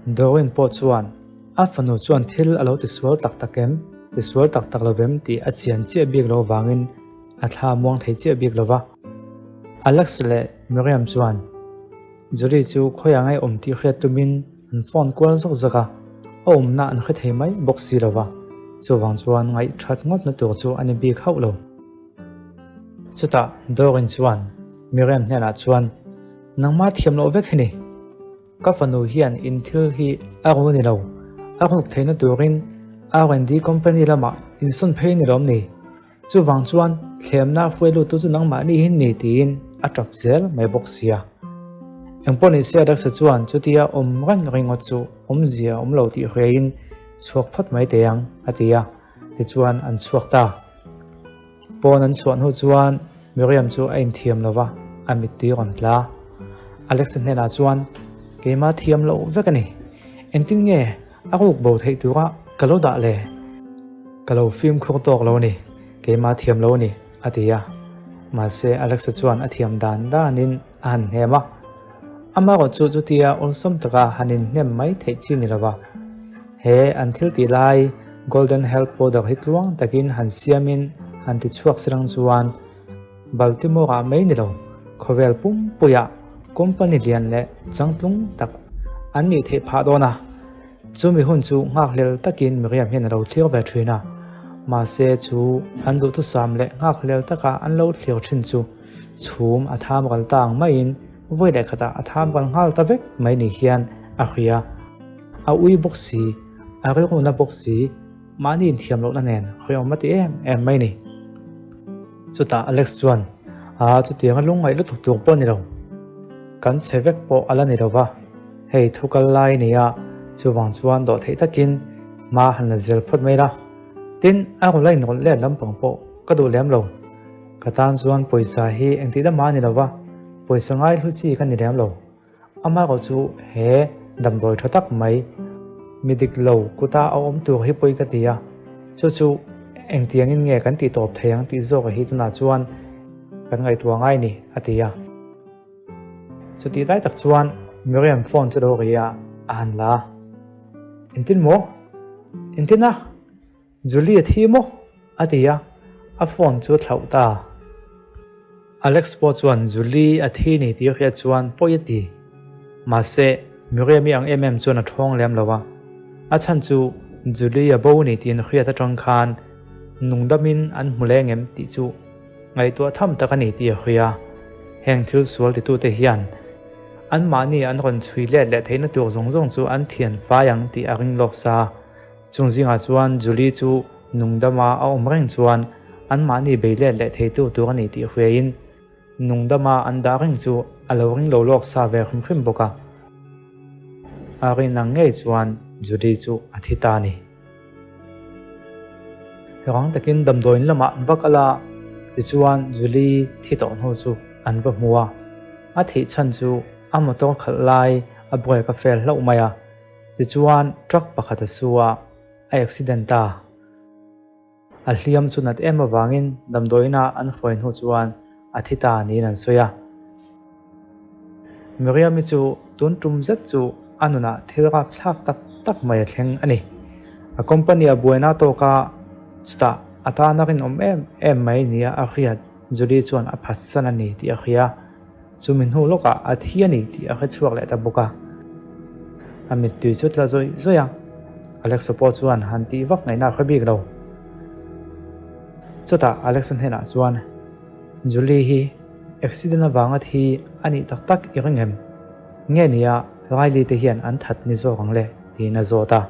Doreen pawh chuan a fanu chuan thil a lo tisual tak tak em, tisual tak tak lovem tih a chian chiah bik loh vangin a thla muang thei chiah bik lova. Alex leh Miriam chuan Julie chu khawiah ngai awm tih hriat tumin an phone kual zawk zawk a, a awmna an hre thei mai bawk si lova, chuvang chuan ngaihthat ngawtna tur chu a ni bik hauh lo. Chutah Doreen chuan Miriam hnenah chuan, Nangmah thiam loh vek hi ni. Ka fanu hian in thil hi a ru ni lo. A ruk theihna turin R&D company lamah insawn phei ni lawm ni. Chuvang chuan thlemna hruai luttu chu nangmahni hi ni tiin a tap zel mai bawk sia. Engpawh ni se Alexa chuan chutia awm reng ringawt chu awmzia awm lo tih hriain chhuak phawt mai teh ang a ti a, tichuan an chhuak ta. Pawn an chhuah hnu chuan Miriam chu a inthiam lo va, a mittui rawn tla. Alexa hnenah chuan, Keimah thiam loh vek a ni. Engtin nge a ruk bo theih tura ka lo dah le? Ka lo fimkhur tawk lo a ni, keimah thiam lo a ni, a ti a. Mahse, Alexa chuan a thiam dan danin a han hnem a. Amaherawh chu chutia awlsam taka han inhnem mai theih chi ni lova, he an thil tih lai Golden Health Powder hi tluang takin han siamin han ti chhuak si rang chuan Baltimore-ah mai ni lo, khawvel pumpuiah company lian leh changtlung tak an nih theih phah dawn a. Chumi hun chu nghakhlel takin Miriam hian a lo thlir ve thin a, mahse chu an duhthusam leh nghakhlel taka an lo thlir thin chu chhum a tham ral ta ang maiin vawi leh khatah a tham ral nghal ta vek mai ni hian a hria. A ui bawk si, a rilruna bawk si, mahni inthiam lohna nen hriawm a ti em em mai ni. Chutah Alex chuan, Aa chutianga lungngaih lutuk tur pawh a ni lo. Kan chhe vek pawh a la ni lo va, hei thu kal lai a ni a, chuvang chuan dawhtheih takin hma han la zel phawt mai la. Tin, a rawn la inrawlh let lampang pawh ka duh lem lo. Ka tan chuan pawisa hi engtih dama a ni lo va, pawisa ngai hlu chi ka ni lem lo. Amaherawh chu he damdawi tha tak mai mi dik lo kuta a awm tur hi pawi ka ti a, chu chu engtiangin nge kan tih tawp thei ang tih zawk hi tunah chuan kan ngaihtuah ngai ni, a ti a. Chutih lai tak chuan Miriam phone chu lo ri a, a han la a. Engtin maw? Engtin a? Julie a thi maw? a ti a, a phone chu a thlauh ta. Alex pawh chuan Julie a thi ni tih hriat chuan pawi a ti. Mahse, Miriam-i ang em em chuan a thawng lem lo a. A chhan chu Julie a bo ni tiin hriat atang khan nungdamin an hmu leng em tih chu ngaihtuah tham tak a ni tih a hria. Heng thil sual titute hian anmahni an rawn chhui let leh theihna tur zawng zawng chu an thian fai ang tih a ring lawk sa. Chung zingah chuan Julie chu nungdama a awm reng chuan anmahni bei let leh theitu tur a ni tih hriain nungdama an dah reng chu a lo ring lo lawk sa ve hrim hrim bawk a. A rin ang ngei chuan Julie chu a thi ta a ni. Rang takin damdawiin lamah an va kal a, tichuan Julie thi tawh hnu chu an va hmu a. A thih chhan chu a motor khalh lai a brake a fail hlauh mai a. Tichuan truck pakhat a su a, a accident ta. A hliam chu nat em avangin damdawiina an hruai hnu chuan a thi ta niin an sawi a. Miriam-i chu tun tum zet chu a nunah thil rapthlak tak tak mai a thleng a ni. A company a buaina tawk a, chutah a tana rinawm em em mai nia a hriat Julie chuan a phatsan a ni tih a hria. Chumi hnu lawkah a thi a ni tih a hre chhuak leh ta bawk a. A mittui chu tla zawih zawih a, Alexa pawh chuan han tih vak ngaihna a hre bik lo. Chutah Alexa hnenah chuan, Julie hi accident avanga thi a nih tak tak i ring em? Nge nia Riley te hian an that ni zawk ang le? tiin a zawt a.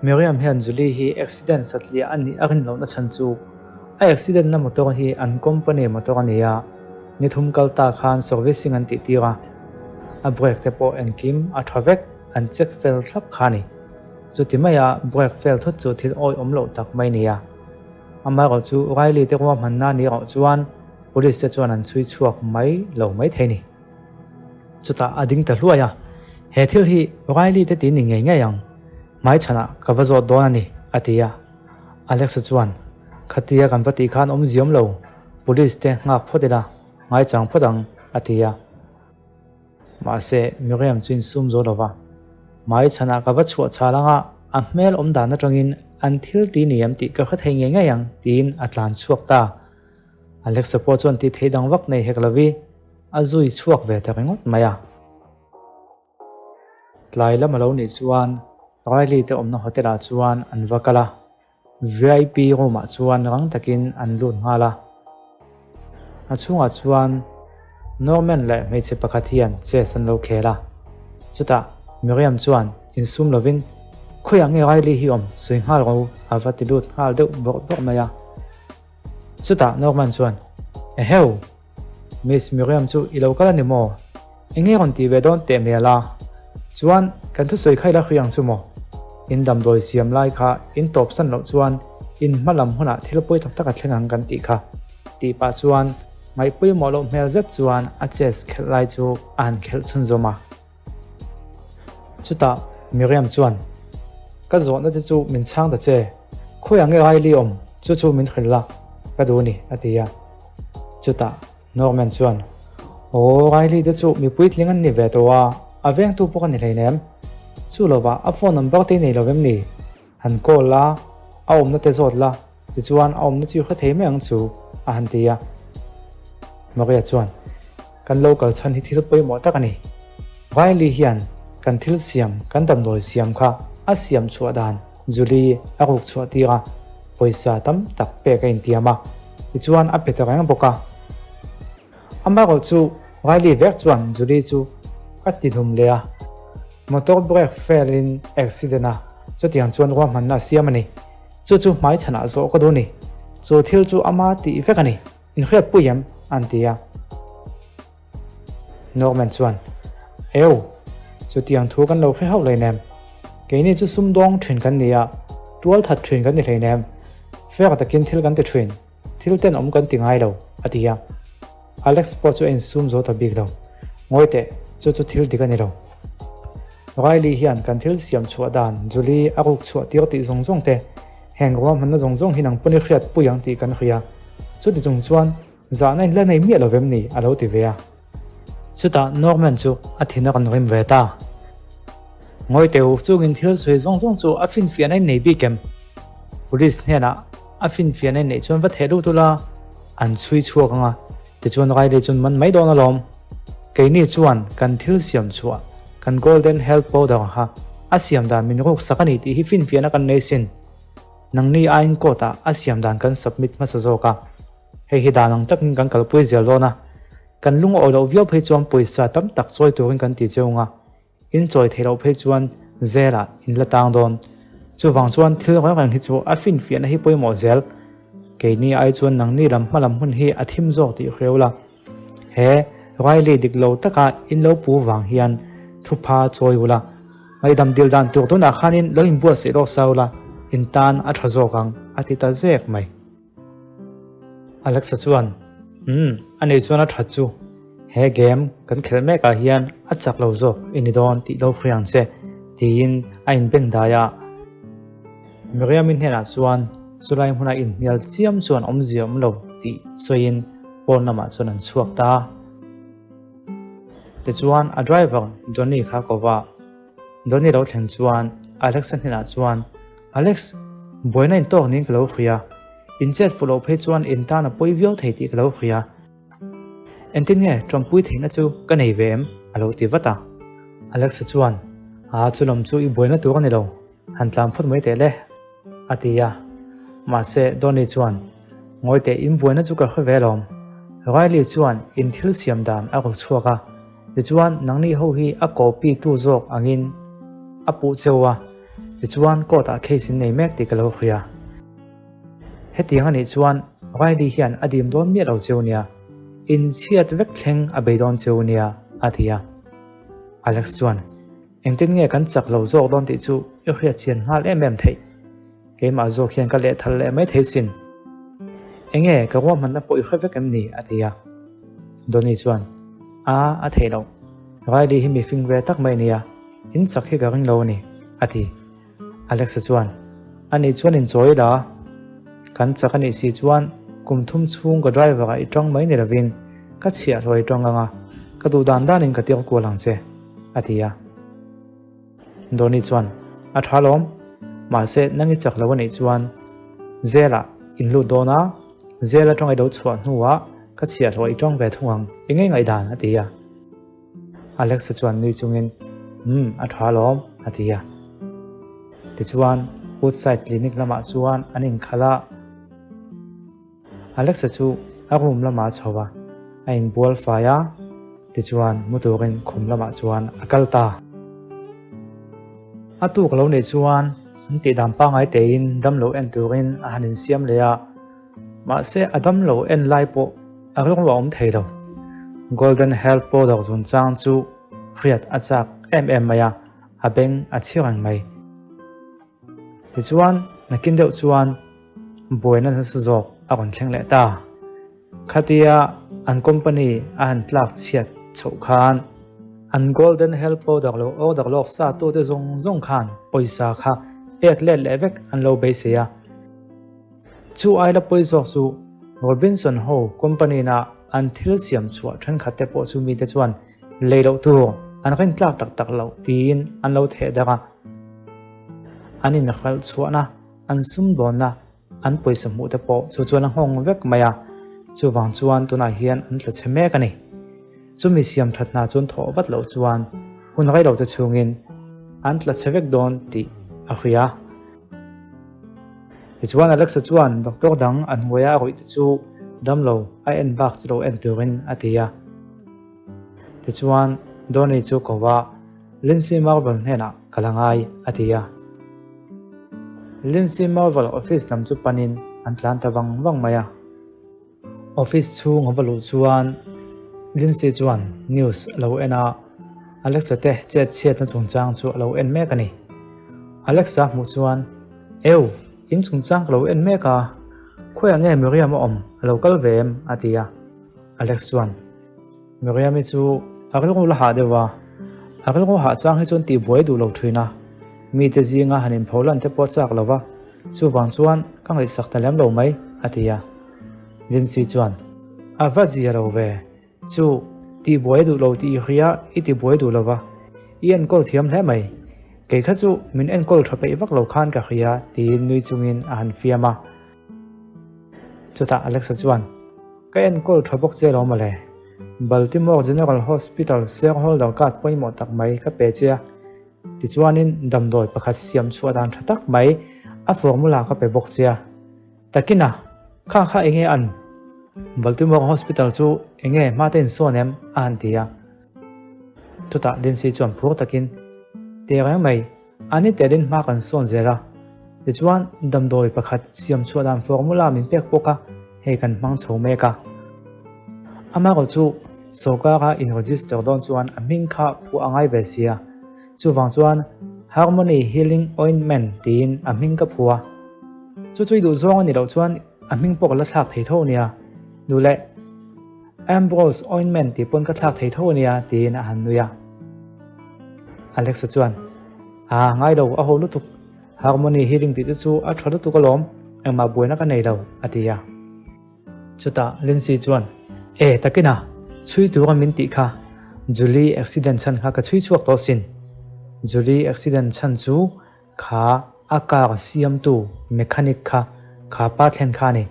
Miriam hian Julie hi accident satliah a nih a rin lohna chhan chu a accident na motor hi an company motor a ni a, ni thum kal ta khan servicing an tih tir a, a brake te pawh engkim a tha vek an check fel thlap kha a ni. Chuti maia brake fel thut chu thil awihawm loh tak mai a ni a. Amaherawh chu Riley te ruahmanna ni erawh chuan police te chuan an chhui chhuak mai lo maithei a ni. Chutah a ding ta hluai a, He thil hi Riley te ti ni ngei ngei ang, hmaichhanah ka va zawt dawn a ni, a ti a. Alexa chuan, Khatia kan va tih khan awm ziawm lo, police te nghak phawt ila, ngaichang phawt ang, a ti a. Mahse, Miriam chu insum zo lo va. Hmai chhanah ka va chhuah chhal anga a hmel awm dan atangin an thil ti ni em tih ka hre thei ngei ngei ang tiin a tlan chhuak ta. Alexa pawh chuan tih theih dang vak nei hek lovi a zui chhuak ve ta ringawt mai a. Tlai lam a lo nih chuan Riley te awmna hotel ah chuan an va kal a. VIP room ah chuan rang takin an lut nghal a. A chhungah chuan Norman leh hmeichhe pakhat hian chess an lo khel a. Chutah Miriam chuan insum lovin, Khawiah nge Riley hi awm sawi nghal ro a va ti lut nghal deuh bawrh bawrh mai a. Chutah Norman chuan, Eheu! Miss Miriam chu i lo kal a ni maw? Eng nge rawn tih ve dawn teh hmel a? Chuan kan thusawi kha i la hri ang chu maw? In damdawi siam lai kha in tawp san loh chuan in hma lam hunah thil pawi tak tak a thleng ang kan tih kha. Tih pah chuan ngaihpawimawh loh hmel zet chuan a chess khelh lai chu a han khelh chhunzawm a. Chutah Miriam chuan, Ka zawhna te chu min chhang ta che, khawiah nge Riley awm chu chu min hrilh la, ka duh a ni, a ti a. Chutah Norman chuan, Aw, Riley te chu mi puitling an ni ve tawh a, a vengtu pawh ka ni hleinem. Chu lovah a phone number te i nei lo vem ni? Han call la, a awmna te zawt la, tichuan a awmna chu i hre thei mai ang chu, a han ti a. Maria chuan, Kan lo kal chhan hi thil pawimawh tak a ni. Riley hian kan thil siam, kan damdawi siam kha a siam chhuah dan Julie a ruk chhuah tir a, pawisa tam tak pek a intiam a, tichuan a pe ta reng bawk a. Amaherawh chu Riley vek chuan Julie chu a ti hlum leh a, motor brake fail in accident a, chutiang chuan ruahmanna a siam a ni. Chu chu hmaichhanah zawh ka duh a ni. Chu thil chu ama tih vek a ni. Inhriatpui em? an ti a. Norman chuan, Eu, chutiang thu kan lo hre hauh hleinem. Keini chu sumdawng thin kan ni a, tual that thin kan ni hleinem. Fair takin thil kan ti thin, thil tenawm kan ti ngai lo, a ti a. Alex pawh chu a insum zo ta bik lo. Ngawi teh, chu chu thil dik a ni lo. Riley hian kan thil siam chhuah dan Julie a ruk chhuah tir tih zawng zawng te, heng ruahmanna zawng zawng hi nang pawn i hriat pui ang tih kan hria. Chuti chung chuan zahna in la nei miah lo vem ni a lo ti ve a. Chutah Norman chu a thin a rawn rim ve ta. Ngawi teu chungin thil sawi zawng zawng chu a finfiahna in nei bik em? Police hnenah a finfiahna in neih chuan va theh lut ula an chhui chhuak ang a, tichuan Riley chuan man mai dawn alawm. Keini chuan kan thil siam chhuah kan Golden Health Powder kha a siam dan min ruk sak a ni tih hi finfiahna kan nei sin. Nangni aiin court ah a siam dan kan submit hmasa zawk a, hei hi dan ang takin kan kalpui zel dawn a, kan lungawi loh viau phei chuan pawisa tam tak chawi turin kan ti cheu ang a, in chawi theih loh phei chuan zelah in la tang dawn. Chuvang chuan thil reng reng hi chu a finfiahna hi pawimawh zel. Keini ai chuan nangni lam hma lam hun hi a thim zawk tih hreu la. He Riley dik lo taka in lo pu vang hian thupha chawi ula, ngaihdam dil dan tur tunah khanin lo inbuatsaih lawk sa ula, in tan a tha zawk ang, a ti ta zek mai. Alexa chuan, Umm, a nei chuan a that chu. He game kan khelh mekah hian a chak lo zawk i ni dawn tih lo hria ang che, tiin a inbeng dai a. Miriam-i hnenah chuan chulai hmuna inhnial chiam chuan awmzia awm lo tih sawiin pawn lamah chuan an chhuak ta a. Tichuan a driver Johnny kha ko va. Johnny lo thleng chuan Alex-a hnenah chuan, Alex, buaina intawk niin ka lo hria. In chet fuh loh phei chuan in tan a pawi viau thei tih ka lo hria. Engtin nge tawmpui theihna chu ka nei ve em? a lo ti vat a. Alex-a chuan, Aa, chu lam chu i buaina tur a ni lo. Han tlan phawt mai teh le, a ti a. Mahse, Donny chuan, Ngawi teh, in buaina chu ka hre ve alawm. Riley chuan in thil siam dan a rawn chhuak a, tichuan nangni ho hi a copy tu zawk angin a puh cheu a, tichuan court ah case in nei mek tih ka lo hria. Hetiang anih chuan Riley hian a dim dawn miah lo cheu nia, in chhiat vek thleng a bei dawn cheu nia, a ti a. Alex chuan, Engtin nge kan chak lo zawk dawn tih chu i hriat chian nghal em em theih. Keimah zawk hian ka lehthal leh mai thei sin. Enge ka ruahmanna pawh i hre vek em ni? a ti a. Donny chuan, A, a theih loh. Riley hi mi fing ve tak mai nia, in chak hi ka ring lo a ni, a ti. Alexa chuan, Ani chuan inchawi la, kan chak a nih si chuan kum thum chhung ka driver ah i tawng mai ni lovin ka chhiahhlawh i tawng ang a. Ka duh dan danin ka tir kual ang che, a ti a. Donny chuan, A tha lawm, mahse nang i chak lo a nih chuan Zela in lut dawn a, Zela tawng i lo chhuah hnuah ka chhiahhlawh i tawng ve thung ang, i ngei ngaihdan, a ti a. Alexa chuan nui chungin, Umm, a tha lawm, a ti a. Tichuan, Woodside Clinic lamah chuan an inkhalh a. Alexa chu a room lamah a chho a, a inbual fai a, tichuan mu turin khum lamah chuan a kal ta. A tuk lo nih chuan an tihdan pangngai tein damlo en turin a han insiam leh a, mahse a damlo en lai pawh a rilru a awm thei lo. Golden Health Powder zunchang chu hriat a chak em em mai a, a beng a chhi reng mai. Tichuan, nakin deuh chuan buaina nasa zawk a rawn thleng leh ta. Khatia an company a han tlak chhiat chhoh khan an Golden Health Powder lo order lawk sa tute zawng zawng khan pawisa kha pek let leh vek an lo beisei a. Chu aila pawi zawk chu Robinson ho company na an thil siam chhuah thenkhat te pawh chu mite chuan Lei loh tur an rin tlak tak tak loh tiin an lo theh darh a. An inhralh chhuahna, an sumdawnna, an pawisa hmuh te pawh chu chuan a nghawng vek mai a. Chuvang chuan tunah hian an tla chhe mek a ni. Chumi siam that hna chuan thawh vat loh chuan hun rei lo te chhungin an tla chhe vek dawn tih a hria. Tichuan Alexa chuan doctor dang a hnuaia a ruih te chu damlo a en bak chu lo en turin a ti a. Tichuan, Donny chu ko va, Lindsay Marvel hnenah ka la ngai, a ti a. Lindsay Marvel office lam chu panin an tlan ta vang vang mai a. Office chhung a va luh chuan Lindsay chuan news a lo en a, Alexa te chet chhiatna chungchang chu a lo en mek a ni. Alexa hmuh chuan, Eu, in chungchang ka lo en mek a, khawiah nge Miriam a awm, a lo kal ve em? a ti a. Alex chuan, Miriam-i chu a rilru la hah deuh a, a rilru hah chang hi chuan tihbuai duh lo thin a, mite zinga han inpho lan te pawh chak lo va, chuvang chuan ka ngaihsak ta lem lo mai, a ti a. Lindsay chuan, A va zia lo ve, chu tihbuai duh lo tih i hria i tibuai duh lo va, i enkawl thiam hle mai, kei kha chu min enkawl tha peih vak lo khan ka hria, tiin nui chungin a han fiam a. Chutah Alexa chuan, Ka enkawl tha bawk che lo mawle. Baltimore General Hospital shareholder card pawimawh tak mai ka pe che a. Tichuanin damdawi pakhat siam chhuah dan tha tak mai a formula ka pe bawk che a. Takina, kha kha enge an? Baltimore Hospital chu enge hma te insawn em? a han ti a. Chutah Lindsay chuan phur takin, Tehreng mai. A ni telin hma kan sawn zel a, tichuan damdawi pakhat siam chhuah dan formula min pek bawk a, hei kan hmang chho mek a. Amaherawh chu sawrkara in register dawn chuan a hming kha phuah a ngai ve si a, chuvang chuan Harmony Healing Ointment tiin a hming ka phuah a. Chu chu i duh zawng a nih loh chuan a hming pawh ka la thlak thei tho nia, duh leh Ambrose ointment tih pawn ka thlak thei tho ania tiin a han nui a. Alexa chuan, A ngai lo, a ho lutuk. Harmony healing tih te chu a tha lutuk alawm, engmah buaina ka nei lo, a ti a. Chutah Lindsay chuan, E, takina, chhui tura min tih kha. Julie accident chhan kha ka chhui chhuak tawh sin. Julie accident chhan chu Kha a car siamtu mechanic kha kha pa thlen kha a ni.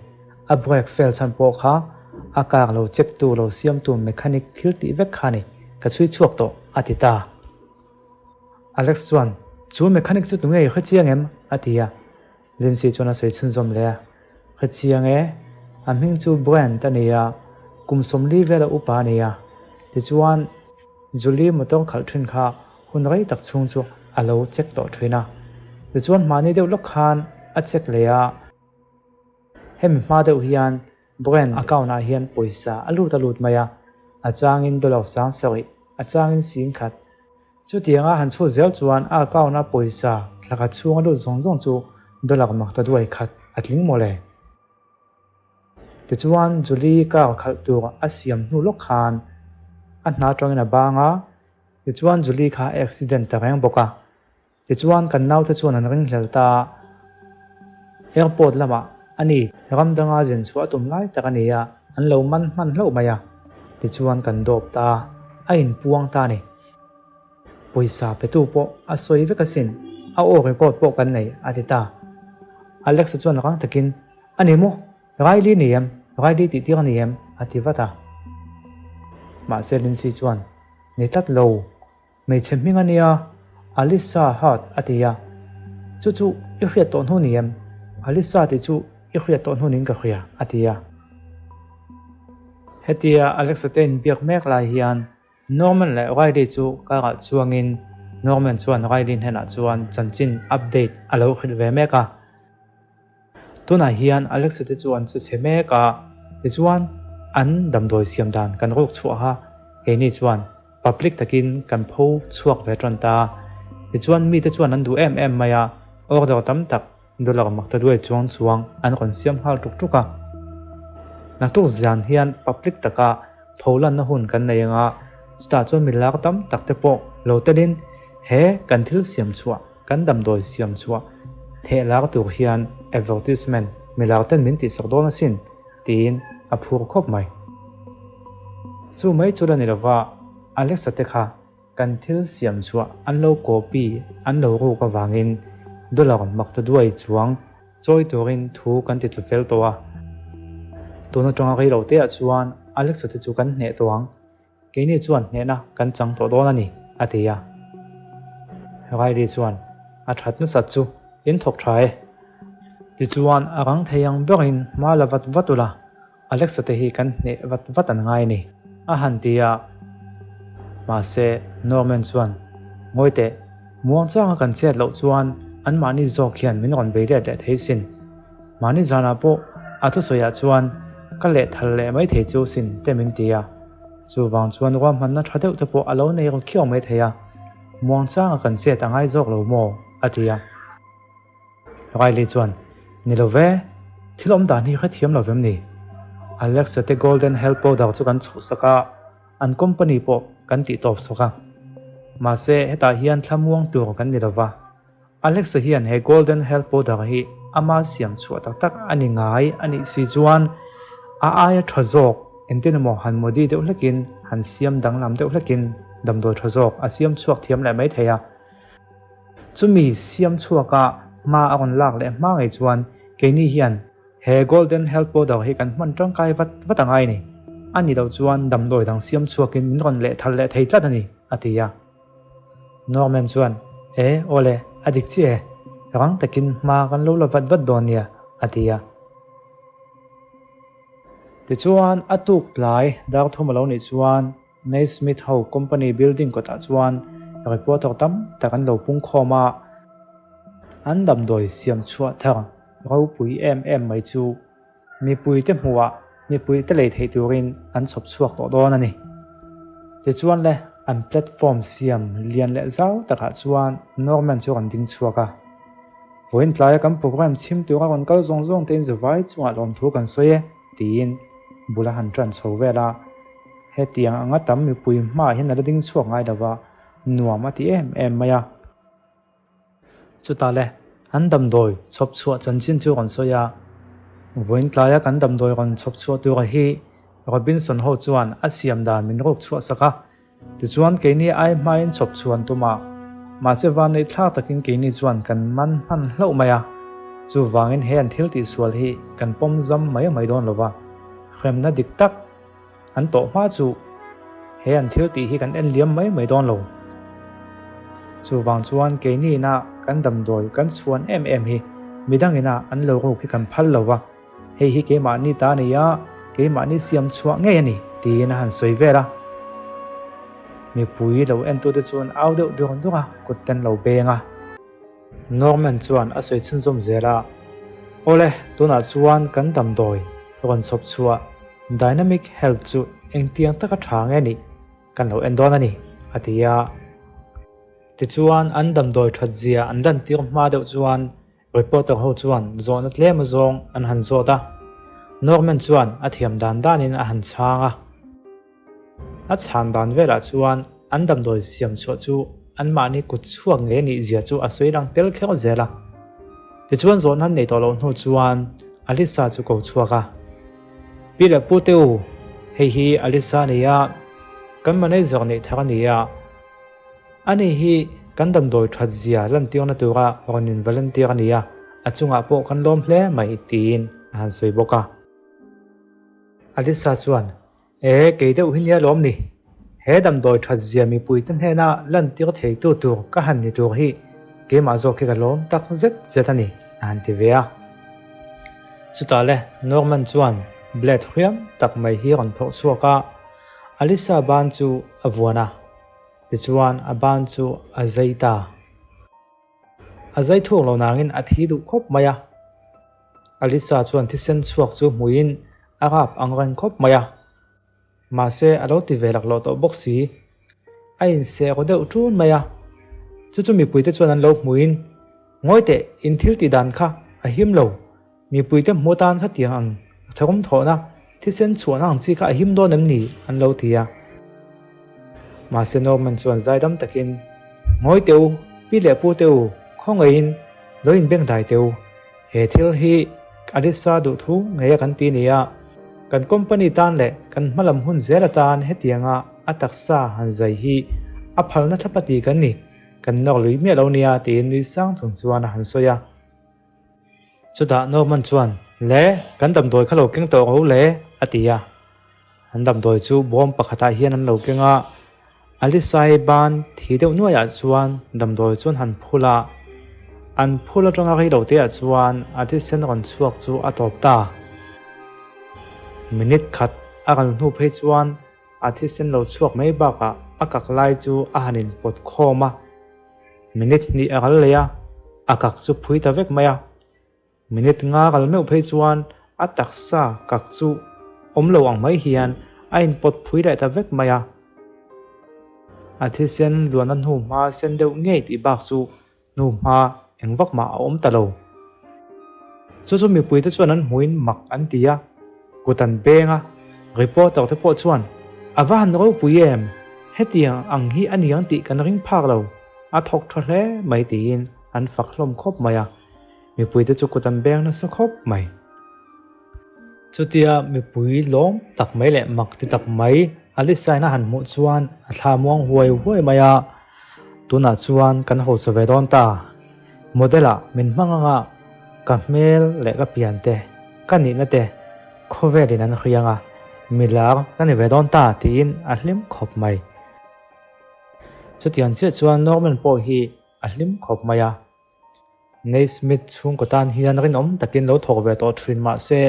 A brake fail chhan pawh kha a car lo check tu lo siamtu mechanic thil tih vek kha a ni. Ka chhui chhuak tawh, a ti ta. Alex chuan, Chu mechanic chu tunge i hre chiang em? a ti a. Lindsay chuan a sawi chhunzawm leh a, Hre chiang e, a hming chu Brent a ni a, kum 40 vela upa a ni a. Tichuan, Julie motor khalh thin kha hun rei tak chhung chu a lo check tawh thin a. Tichuan hmahni deuh lawk khan a check leh a, hemi hma deuh hian Brand account ah hian pawisa a lut a lut mai a, a changin dollar 7000, a changin 10,000. Chutianga han chhut zel chuan a account a pawisa thla khat chhung a lut zawng zawng chu dollar mak ta duai khat a tling mawle. Tichuan Julie car khalh tur a siam hnu lawk khan a hna atangin a bang a, tichuan Julie kha a accident ta reng bawk a. Tichuan kan naute chuan an ringhlel ta a, airport lamah a ni ram danga zin chhuah a tum lai tak a ni a, an lo man hman hlauh mai a, tichuan kan dawp ta a. a inpuang ta a ni. Pawisa petu pawh a sawi vek asin, a aw record pawh kan nei, a ti ta. Alex-a chuan rang takin, A ni maw? Riley ni em? Riley tih tir a ni em? a ti vat a. Mahse Lindsay chuan, Ni tlat lo, hmeichhe hming a nia, Alyssa Hart a ti a. Chu chu i hriat tawh hnu ni em? Alyssa tih chu i hriat tawh hnu niin ka hria, a ti a. Hetia Alexa te inbiak mek lai hian Norman leh Riley chu karah chuangin Norman chuan Riley hnenah chuan chanchin update a lo hrilh ve mek a. Tunah hian Alexa te chu an che chhe mek a, tichuan an damdawi siam dan kan ruk chhuaha keini chuan public takin kan pho chhuak ve tan ta. Tichuan mite chuan an duh em em mai a, order tam tak dollar mak ta duai chuang chuang an rawn siam nghal tuk tuk a. Naktuk zan hian public taka pho lanna hun kan nei anga chutah chuan mi lak tam tak te pawh lo telin he kan thil siam chhuah Kan damdawi siam chhuah theh lar tur hian advertisement mi lar ten min tihsak dawn asin tiin a phur khawp mai. Chu mai chu la ni lova, Alexa te kha kan thil siam chhuah an lo copy an lo ruk avangin dollar mak ta duai chuang chawi turin thu kan ti tlu fel tawh a. Tun atanga rei lo teah chuan Alexa te chu kan hneh tawh ang. Keini chuan hnehna kan chang tawh dawn a ni, a ti a. Riley chuan, A that nasat chu in thawk tha e. Tichuan a rang thei ang berin hma la vat vat ula, Alexa te hi kan hneh vat vat an ngai a ni, a han ti a. Mahse, Norman chuan, Ngawi teh, muang changa kan chet loh chuan anmahni zawk hian min rawn bei let leh thei sin. Mahni zanah pawh a thusawiah chuan ka lehthal leh mai thei chu sin te min ti a, chuvang chuan ruahmanna tha deuh te pawh a lo nei ru khiau mai thei a, muangchanga kan chet a ngai zawk lo maw? a ti a. Riley chuan, Ni lo ve, thil awm dan hi hrethiam lo vem ni? Alexa te Golden Health Powder chu kan chhuhsak a, an company pawh kan tih tawp sawk a. Mahse hetah hian thlamuang tur kan ni lo va. Alexa hian he Golden Health Powder hi ama siam chhuah tak tak a ni ngai a nih si chuan a aia tha zawk engtin emaw han modi deuh hlekin han siam danglam deuh hlekin damdawi tha zawk a siam chhuak thiam leh mai thei a. Chumi siam chhuaka hma a rawn lak leh hma ngei chuan keini hian he Golden Health Powder hi kan hman tangkai vat vat a ngai a ni. A nih loh chuan damdawi dang siam chhuakin min rawn lehthal leh thei tlat a ni, a ti a. Norman chuan, E, awle, a dik chiah e. Rang takin hma kan lo la vat vat dawn nia, a ti a. Tichuan, a tuk tlai dar thum a lo nih chuan Naismith ho company building kawtah chuan reporter tam tak an lo pung khawm a. An damdawi siam chhuah thar ropui em em mai chu Mipuite hmuhah mipuite lei theih turin an chhawp chhuak tawh dawn a ni. Tichuan le, an platform siam lian leh zau takah chuan Norman chu a rawn ding chhuak a. Vawiin tlaia kan program chhim tura rawn kal zawng zawng tein zavai chungah lawmthu kan sawi e, tiin bul a han tan chho vel a. Hetiang anga tam mipui hmaah hian a la ding chhuak ngai lova, nuam a ti em em mai a. Chutah le, an damdawi chhawp chhuah chanchin chu rawn sawi a. Vawiin tlaia kan damdawi rawn chhawp chhuah tura hi Robinson ho chuan a siam dan min ruk chhuah sak a. Tichuan keini ai hmain chhawp chhuan tum a, mahse vanneih thlak takin keini chuan kan man hman hlauh mai a. Chuvangin he an thil tihsual hi kan pawm zam mai mai dawn lo va, hremna dik tak, An tawh hma chu he an thil tih hi kan en liam mai mai dawn lo. Chuvang chuan keini ina kan damdawi kan chhuan em em hi midang ina an lo ruk hi kan phal lo va, hei hi keimahni ta a ni a, keimahni siam chhuah ngei a ni tiin a han sawi vel a. Mipui lo entute chuan au deuh dur dur a, kut ten lo beng a. Norman chuan a sawi chhunzawm zel a, Awle, tunah chuan kan damdawi rawn chhawp chhuah Dynamic Health chu engtiang taka tha nge nih kan lo en dawn a ni, a ti a. Tichuan, an damdawi that zia an lantir hma deuh chuan reporter ho chuan zawhna tlem azawng an han zawt a. Norman chuan a thiam dan danin a han chhang a. A chhan dan velah chuan an damdawi siam chhuah chu anmahni kut chhuak ngei anih zia chu a sawi lang tel kher zel a. Tichuan zawhna an nei tawh loh hnu chuan Alisa chu ko chhuak a. Pi leh Pu te u, hei hi Alisa a ni a, Kan manager neih thar a ni a. Ani hi kan damdawi that zia lantirna tura rawn in volunteer a ni a, a chungah pawh kan lawm hle mai tiin a han sawi bawk a. Alisa chuan, E, kei deuh hi nia lawm ni. He damdawi that zia mipuite hnena lantir theitu tur ka han ni tur hi keimah zawk hi ka lawm tak zet zet a ni, a han ti ve a. Chutah le Norman chuan blade hriam tak mai hi rawn phawrh chhuak a, Alisa ban chu a vuan a, tichuan a ban chu a zai ta. A zai thuk lo nangin a thi duh khawp mai a. Alisa chuan thisen chhuak chu hmuiin a rap ang reng khawp mai a. Mahse a lo ti ve laklawh tawh bawk si. A inseh ru deuh ṭun mai a. Chu chu mipuite chuan an lo hmuiin, Ngawi teh, in thil tih dan kha a him lo. Mipuite hmu atan khatiang ang tharum thawhna, thisen chhuahna ang chi kha a him dawn em ni? an lo ti a. Mahse Norman chuan zaidam takin, Ngawi teh u, pi leh pu teh u, khawngaihin lo inbeng dai teh u. He thil hi Alisa duhthu ngei a kan ti ni a, kan company tan leh kan hmalam hun zel atan hetianga a taksa han zai hi a phalna thlapa ti kan ni, kan nawk lui miah lo nia tiin nui sang chung chuan a han sawi a. Chutah Norman chuan, Le, kan damdawi kha lo keng tawh ro le, a ti a. An damdawi chu bawm pakhatah hian an lo keng a, Alisai ban thi deuh nuaiah chuan damdawi chuan han phul a. An phul atanga rei lo teah chuan a thisen rawn chhuak chu a tawp ta. Minute khat a kal hnu phei chuan a thisen lo chhuak mai bakah a kak lai chu a han inpawt khawm a. Minute hnih a kal leh a, a kak chu phui ta vek mai a. Minute nga kal meuh phei chuan a taksa kak chu awm lo ang mai hian a inpawt phui leh ta vek mai a. A thisen luanna hnu hma sen deuh ngei tih bak chu hnu hma eng vak mah a awm ta lo. Chu chu mipuite chuan an hmuin mak an ti a, kut an beng a, reporter te pawh chuan, A va han ropui em? Hetiang ang hi a niang tih kan ring phak lo, a thawk tha hle mai tiin an fak hlawm khawp mai a, mipuite chu kut an beng nasa khawp mai. Chutia mipui lawm tak mai leh mak ti tak mai Alisain a han hmuh chuan a thla muang huai huai mai a, Tunah chuan kan hausa ve dawn ta. Model-ah min hmang anga ka hmel leh ka pian te, ka nihna te khawvelin an hriang a, milar ka ni ve dawn ta tiin a hlim khawp mai. Chutiang chiah chuan Norman pawh hi a hlim khawp mai a. Naismith chhungkaw tan hian rinawm takin lo thawk ve tawh thin mah se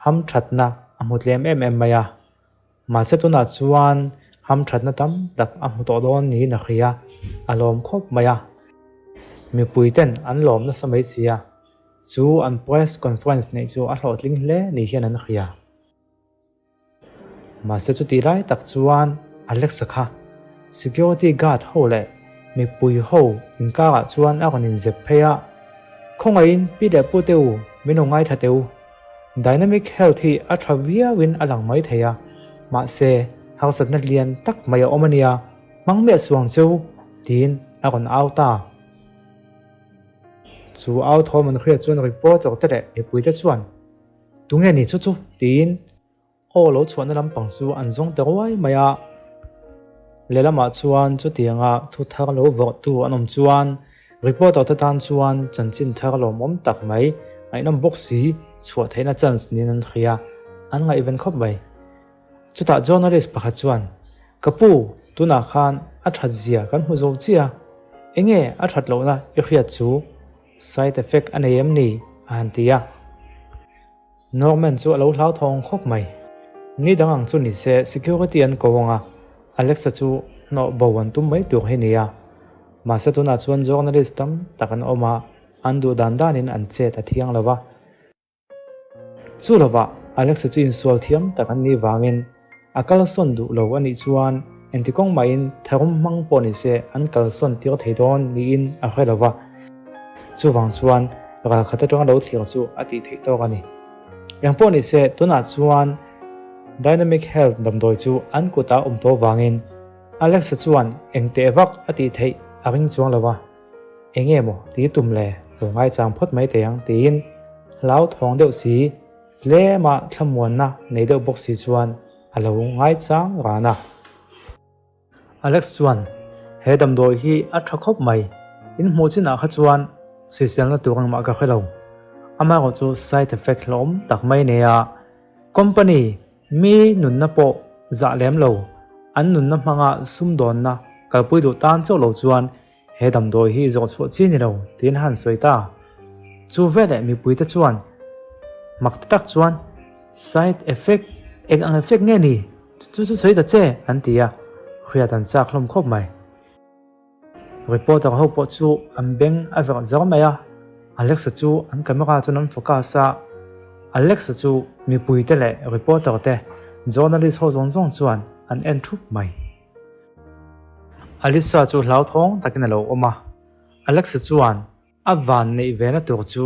hamthatna a hmu tlem em em mai a. Mahse tunah chuan hamthatna tam tak a hmu tawh dawn niin a hria, a lawm khawp mai a. Mipui ten an lawm nasa mai si a, chu an press conference neih chu a hlawhtling hle ni hian an hria. Mahse chutih lai tak chuan Alexa kha security guard ho leh mipui ho inkarah chuan a rawn inzep phei a, Khawngaihin pi leh pu te u, min lo ngaithla teh u. Dynamic Health hi a tha viauin a lang mai thei a, mahse harsatna lian tak mai a awm a nia, hmang miah suang cheu, tiin a rawn au ta. Chu au thawm an hriat chuan reporter te leh mipuite chuan, Tunge ni chu chu? tiin Aw lo chhuahna lampang chu an zawng ta ruai mai a. Lehlamah chuan chutianga thu thar lo vawrhtu an awm chuan reporter te tan chuan chanchin thar lawmawm tak mai ngaihnawm bawk si chhuah theihna chance niin an hria, an ngaihven khawp mai. Chutah journalist pakhat chuan, Ka pu, tunah khan a that zia kan hmu zo chiah a, enge a that lohna i hriat chu? Side effect a nei em ni? a han ti a. Norman chu a lo hlauthawng khawp mai. Ni dang ang chu ni se security an ko ang a, Alexa chu hnawh bo an tum mai tur hi nia. Mahse tunah chuan journalist tam tak an awm a, an duh dan danin an chet a thiang lo va. Chu lovah Alexa chu insual thiam tak an nih vangin A kalsawn duh lo a nih chuan engti kawng mahin tharum hmang pawh ni se an kalsawn tir thei dawn niin a hre lo va. Chuvang chuan ralkhat atanga lo thlir chu a tih theih tawk a ni. Eng pawh ni se tunah chuan Dynamic Health damdawi chu an kutah awm tawh vangin Alexa chuan eng teh vak a tih theih a ring chuang lo va. Enge maw ti tum le lo ngaichang phawt mai teh ang tiin hlauthawng deuh si Tlema thlamuanna nei deuh bawk si chuan a lo ngaichang ran a. Alex chuan, He damdawi hi a tha khawp mai, in hmuh chinah kha chuan sawiselna tur engmah ka hre lo. Amaherawh chu side effect hlawm tak mai nei a, company mi nunna pawh zah lem lo, an nunna hmanga sumdawnna kalpui duh tan chauh lo chuan He damdawi hi zawh chhuah chi ni lo, tiin a han sawi ta. Chu veleh mipuite chuan mak ti tak chuan, Side effect, eng ang effect nge ni? Chu chu sawi ta che, an ti a, hriat an chak hlawm khawp mai. Reporter ho pawh chu an beng a verh zar mai a, Alexa chu an camera chuan an focus a, Alexa chu mipuite leh reporter te, journalist ho zawng zawng chuan an en thup mai. Alisa chu hlauthawng takin a lo awm a, Alexa chuan a van neih ve na tur chu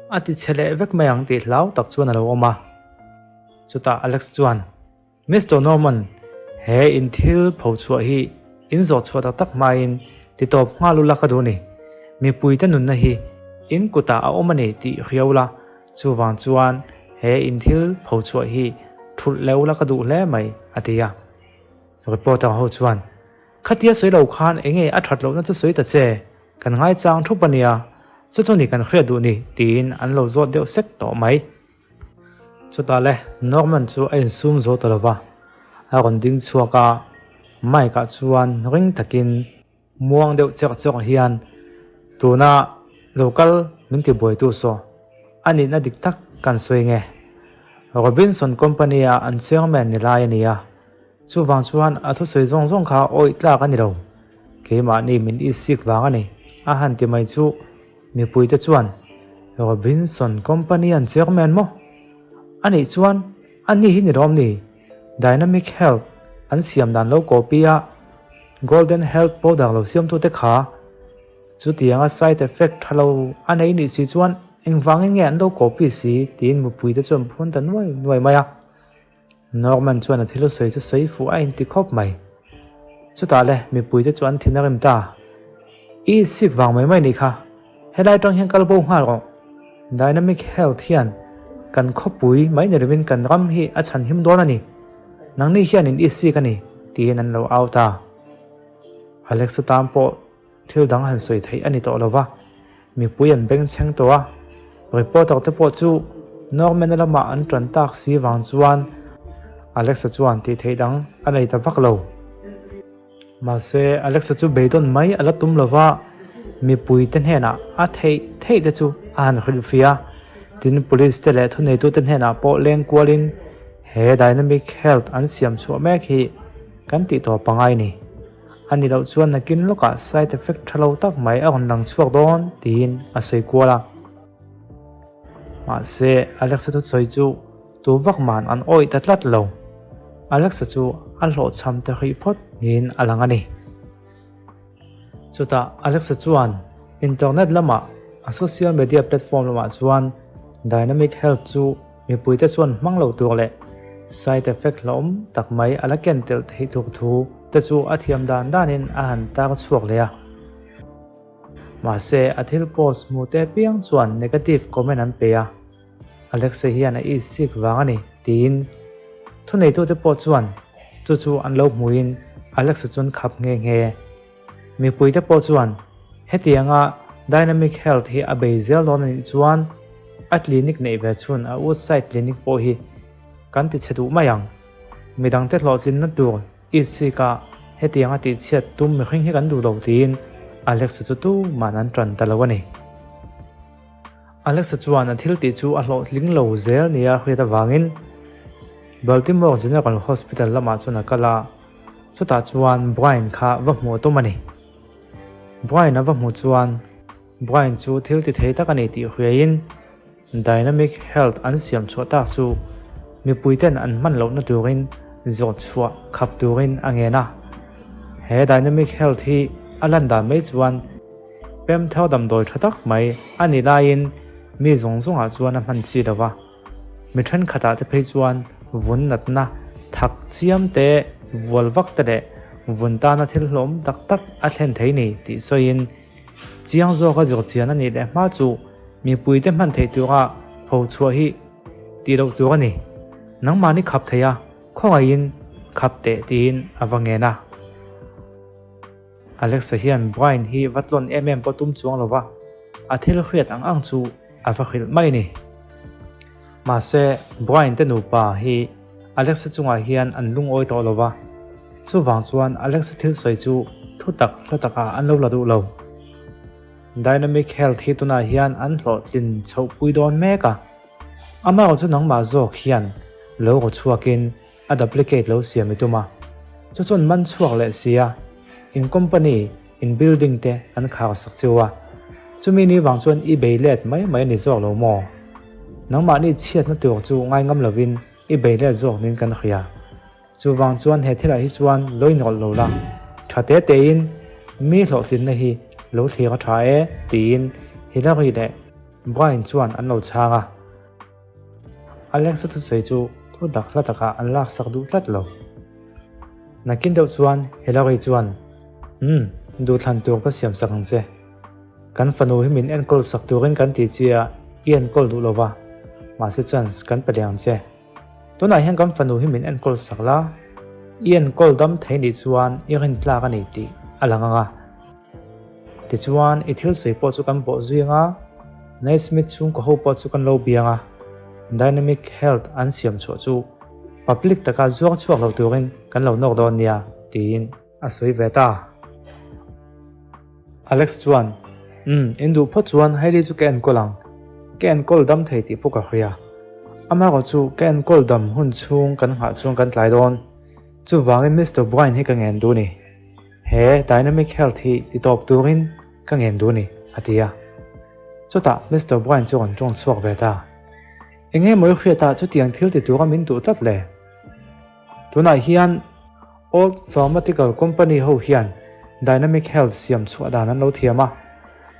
a ti chhe leh vek mai ang tih hlau tak chuan a lo awm a. Chutah Alex chuan, Mister Norman, he in thil pho chhuah hi in zawh chhuah tak tak hmain ti tawp nghal ula ka duh ni. Mipuite nunna hi in kutah a awm a ni tih hriau la, chuvang chuan he in thil pho chhuah hi thulh leh ula ka duh hle mai, a ti a. Reporter ho chuan, Khatia sawi lo khan enge a that lohna chu sawi ta che, kan ngaichang thup a nia, chu chu ni kan hriat duh ni, tiin an lo zawt deuh sek tawh mai. Chutah le, Norman chu a insum zo ta lova, a rawn ding chhuak a, mic ah chuan ring takin, Muang deuh chek chek hian, Tuna lo kal min ti buaitu saw, a nihna dik tak kan sawi nge? Robinson Company a an chairman ni lai a ni a, chuvang chuan a thusawi zawng zawng kha awih tlak a ni lo. Keimahni min isik vang a ni, a han ti mai chu mipuite chuan, Robinson Company an chairman maw? A nih chuan a ni hi ni lawm ni? Dynamic Health an siam dan lo copy a, Golden Health powder lo siamtute kha chutianga side effect tha lo a nei nih si chuan engvangin nge an lo copy si tiin mipuite chuan phun ta nuai nuai mai a. Norman chuan a thil sawi chu sawi fuh a inti khawp mai. Chutah le mipuite chu an thin a rim ta. I sik vang mai mai nih kha, helai tang hian kal bo nghal rawh. Dynamic Health hian kan khawpui mai ni lovin kan ram hi a chhan him dawn a ni. Nangni hian in isik a ni, tiin an lo au ta. Alexa tan pawh thil dang han sawi theih a ni tawh lo va, mipui an bengchheng tawh a. Reporter te pawh chu Norman-a lamah an tan tak si vang chuan Alexa chuan tih theih dang a nei ta vak lo. Mahse, Alexa chu beidawn mai a la tum lo va, mipuite hnenah a theih theih te chu a han hrilhfiah a. Tin, police te leh thuneitute hnenah pawh leng kualin he Dynamic Health an siam chhuah mek hi kan tih tawh pangai ni. A ni loh chuan nakin lawkah side effect tha lo tak mai a rawn lang chhuak dawn tiin a sawi kual a. Mahse, Alexa thusawi chu Tu vak man an awih ta tlat lo. Alexa chu a hlawhchham ta hrih phawt niin a lang a ni. Chutah Alexa chuan internet lamah a social media platform lamah chuan Dynamic Health chu mipuite chuan hmang lo tur leh side effect hlauhawm tak mai a la ken telh theih tur thu te chu a thiam dan danin a han tar chhuak leh a. Mahse a thil post hmuhte apiang chuan negative comment an pe a. Alexa hian a isik vang a ni, tiin thuneitute pawh chuan chu chu an lo hmuhin Alexa chu an khap nghe nghe. Mipuite pawh chuan hetianga Dynamic Health hi a bei zel dawn a nih chuan a clinic neih ve chhun a Woodside Clinic pawh hi kan ti chhe duh mai ang. Midangte hlawhtlinna tur isika hetianga tihchhiat tum mihring hi kan duh lo tiin Alexa chu tuman an tan ta lo a ni. Alexa chuan a thil tih chu a hlawhtling lo zel nia hriat avangin Baltimore General Hospital lamah chuan a kal a, chutah chuan Brian kha va hmuh a tum a ni. Brian a va hmuh chuan Brian chu thil ti thei tak a ni tih hriaiin Dynamic Health an siam chhuah tak chu mipuiten an hman lohna turin zawh chhuah khap turin a ngen a. He Dynamic Health hi a lan dan mai chuan Pem thar damdawi tha tak mai a ni laiin mi zawng zawngah chuan a hman chi lo va, mi thenkhatah te phei chuan vun natna thak chiam te, vual vak te leh vun tana thil hlawm tak tak a thlen thei ni tih sawiin chiang zawka zirchian a nih leh hma chu mipuite hman theih tura pho chhuah hi tih loh tur a ni. Nangmahni khap thei a, khawngaihin khap teh tiin a va ngen a. Alexa hian Brian hi va tlawn em em pawh tum chuang lo va, a thil hriat ang ang chu a va hrilh mai a ni. Mahse, Brian te nupa hi Alexa chungah hian an lungawi tawh lo va, chuvang chuan Alexa thil sawi chu thu tak hla takah an lo la duh lo. Dynamic Health hi tunah hian an hlawhtlin chhohpui dawn mek a, amaherawhchu chu nangmah zawk hian lo raw chhuakin a duplicate lo siam i tum a, chu chuan man chhuak leh si a, in company, in building te an khar sak cheu a, chumi ni vang chuan i bei let mai mai a ni zawk lo maw? Nangmahni chhiatna tur chu ngai ngam lovin i bei let zawk nin kan hria. Chuvang chuan he thilah hi chuan lo inrawlh lo la, tha te tein mi hlawhtlinna hi lo thlir a tha e tiin Hillary leh Brian chuan an lo chhang a. Alexa thusawi chu thu dak hla takah an laksak duh tlat lo. Nakin deuh chuan Hillary chuan, Umm, duhthlan tur ka siam sak ang che. Kan fanu hi min enkawl sak turin kan ti chi a, i enkawl duh lo va, mahse chance kan pe leh ang che. Tunah hian kan fanu hi min enkawl sak la, i enkawl dam thei nih chuan i rintlak a ni tih a lang ang a. Tichuan, i thil sawi pawh chu kan bawh zui ang a, Naismith chhungkaw ho pawh chu kan lo biang a, Dynamic Health an siam chhuah chu public taka zuang chhuak lo turin kan lo nawk dawn nia, tiin a sawi ve ta. Alex chuan, Umm, in duh phawt chuan Hailey chu ka enkawl ang. Ka enkawl dam thei tih pawh ka hria. Amaherawh chu ka enkawl dam hun chhung kan nghah chuan kan tlai dawn. Chuvangin Mister Brian hi ka ngen duh ni. He Dynamic Health hi ti tawp turin ka ngen duh ni, a ti a. Chutah Mister Brian chu rawn tawng chhuak ve ta. Enge mawi hriatah chutiang thil ti tura min duh tlat le? Tunah hian Old Pharmaceutical Company ho hian Dynamic Health siam chhuah dan an lo thiam a.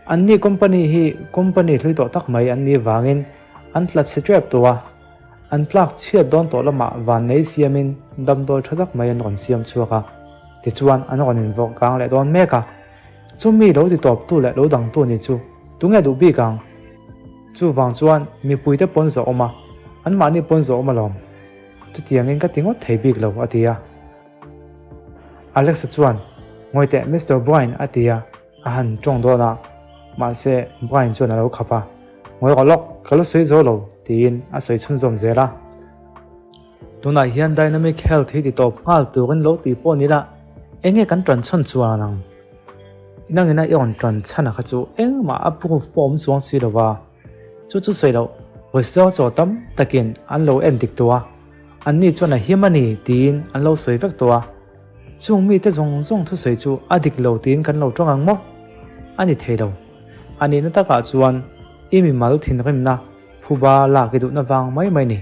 Anni company hi company hlui tawh tak mai an nih vangin an tla chhe tep tawh a. An tlak chhiat dawn tawh lamah van nei siamin damdawi tha tak mai an rawn siam chhuak a, tichuan an rawn invawrh kang leh dawn mek a. Chumi lo ti tawptu leh lo dangtu ni chu tunge duh bik ang? Chuvang chuan mipuite pawn zawh awm a, anmahni pawn zawh awm alawm. Chutiangin ka ti ngawt thei bik lo, a ti a. Alexa chuan, Ngawi teh Mister Brian, a ti a. A han tawng dawn a, mahse Brian chuan a lo khap a, Ngawi rawh lawk, ka la sawi zo lo, tiin a sawi chhunzawm zel a. Tunah hian Dynamic Health hi ti tawp nghal turin lo tih pawh ni la, enge kan tan chhan chuan ang? Inangina i rawn tan chhan a kha chu engmah a proof pawh awm chuang si lo va, chu chu sawi loh, research aw tam takin an lo en dik tawh a, anni chuan a him a ni tiin an lo sawi vek tawh a. Chung mite zawng zawng thusawi chu a dik lo tiin kan lo tawng ang maw? A ni thei lo. A nihna takah chuan i mimal thinrimna phuba lak i duhna vang mai mai ni.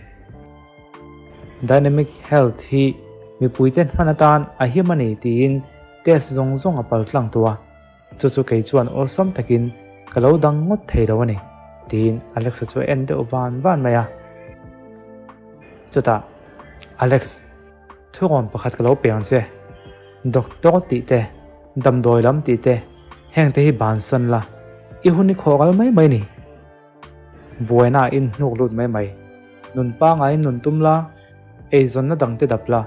Dynamic Health hi mipuite hman atan a him a ni tiin test zawng zawng a pal tlang tawh a, chu chu kei chuan awlsam takin ka lo dang ngawt thei lo a ni, tiin Alexa chu a en deuh van van mai a. Chutah, Alex. Thurawn pakhat ka lo pe ang che. Doctor tih te, damdawi lam tih te, heng te hi bansan la, i hun i khawh ral mai mai ni. Buaina ah in hnuk lut mai mai. Nun pangaiin nun tum la, eizawnna dang te dap la,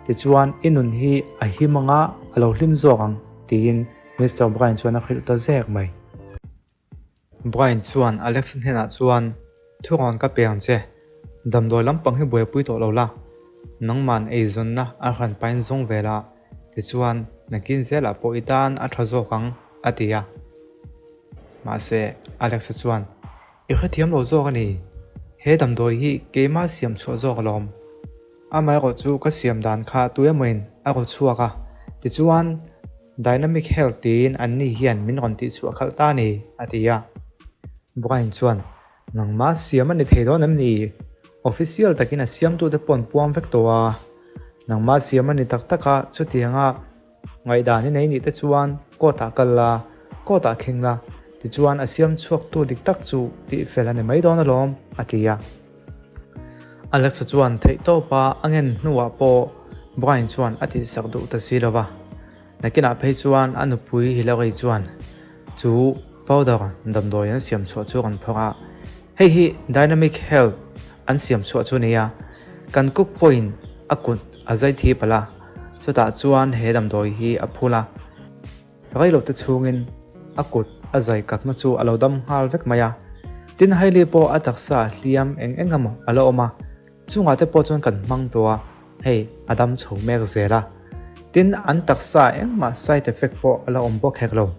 tichuan i nun hi a him anga a lo hlim zawk ang, tiin Mister Brian chuan a hrilh ta zek mai. Brian chuan Alex hnenah chuan, Thurawn ka pe ang che, damdawi lampang hi buaipui tawh lo la, nangman eizawnna a hran pain zawng ve la, tichuan nakin zelah pawh i tan a tha zawk ang, a ti a. Mahse, Alex-a chuan, I hrethiam lo zawk a ni, he damdawi hi keimah siam chhuah zawk alawm. Amaherawh chu ka siam dan kha tu emawin a raw chhuak a, tichuan, Dynamic Health tiin anni hian min rawn tihchhuah khalh ta a ni, a ti a. Brian chuan, Nangmah siam a ni thei dawn em ni? Official takin a siamtute pawh an puang vek tawh a. Nangmah siam a ni tak tak a, chutianga ngaihdan i nei nih te chuan court ah kal la, court ah khing la, tichuan a siam chhuaktu dik tak chu tihfel a ni mai dawn alawm, a ti a. Alexa chuan theihtawpa a ngen hnuah pawh Brian chuan a tihsak duh ta si lo va. Nakinah phei chuan a nupui Hillary chuan chu powder damdawi an siam chhuah chu a rawn phawrh a, Hei hi Dynamic Health an siam chhuah chu a ni a, kan cook pawhin a kut a zai thi palh a, chutah chuan he damdawi hi a phul a. Reilote chhungin a kut a zai kakna chu a lo dam nghal vek mai a. Tin, Hailey pawh a taksa hliam eng eng emaw a la awm a, chungah te pawh chuan kan hmang tawh a, hei a dam chho mek zel a. Tin, an taksa engmah side effect pawh a la awm bawk hek lo.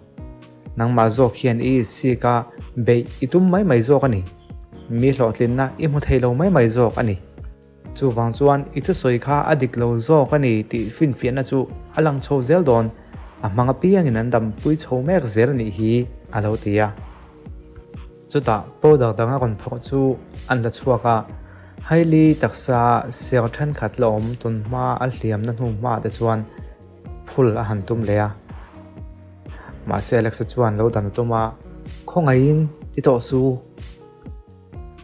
Nangmah zawk hian i sik a beih i tum mai mai zawk a ni. Mi hlawhtlinna i hmu thei lo mai mai zawk a ni. Chuvang chuan i thusawi kha a dik lo zawk a ni tih finfiahna chu a lang chho zel dawn, a hmang apiangin an dampui chho mek zel a nih hi, a lo ti a. Chutah powder dang a rawn phawrh chu an la chhuak a, Hailey taksa ser thenkhat la awm tun hma a hliamna hnu hmaah te chuan phul a han tum leh a. Mahse Alexa chuan lo dan a tum a, Khawngaihin ti tawh su.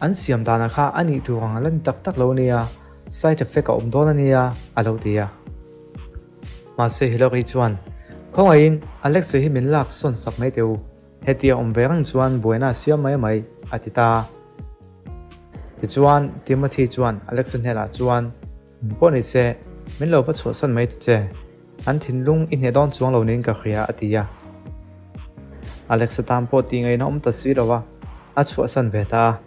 An siam danah kha a nih tur ang a la ni tak tak lo ania, side effect a awm dawn ania, a lo ti a. Mahse Hillary chuan, Khawngaihin Alexa hi min lak sawn sak mai teh u, hetia awm ve reng chuan buaina a siam mai mai, a ti ta. Tichuan Timothy chuan Alexa hnenah chuan, Eng pawh ni se, min lo va chhuahsan mai ta che. An thinlung i hneh dawn chuang lo niin ka hria, a ti a. Alexa tan pawh tih ngaihna awm ta si lo a, a chhuahsan ve ta a.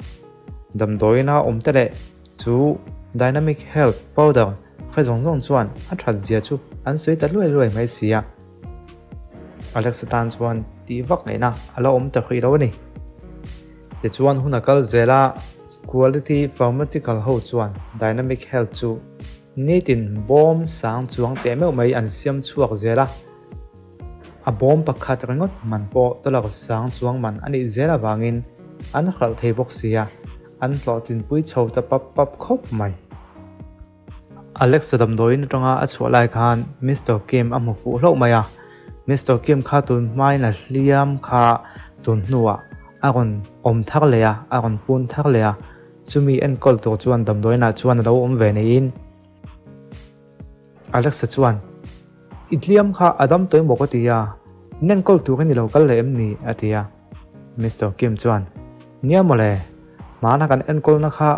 Damdawiina awm te leh chu Dynamic Health Powder hre zawng zawng chuan a that zia chu an sawi ta luai luai mai si a. Alexa tan chuan tih vak ngaihna a la awm ta hrih lo a ni. Tichuan hun a kal zel a, Quality Pharmaceutical ho chuan Dynamic Health chu nitin bawm sang chuang teh meuh mai an siam chhuak zel a. A bawm pakhat ringawt man pawh dollar sang chuang man a nih zel avangin an hralh thei bawk si a, an hlawhtlinpui chho ta pap pap khawp mai. Alexa damdawiin atanga a chhuah lai khan Mister Kim a hmu fuh hlauh mai a, Mister Kim kha tun hmain a hliam kha tun hnuah a rawn awm thar leh a, a rawn pun thar leh a, chumi enkawl tur chuan damdawiinah chuan a lo awm ve niin Alexa chuan, I hliam kha a dam tawh emaw ka ti a, in enkawl tur i ni lo kal leh em ni? a ti a. Mister Kim chuan, Nia mawle, hmana kan enkawlna kha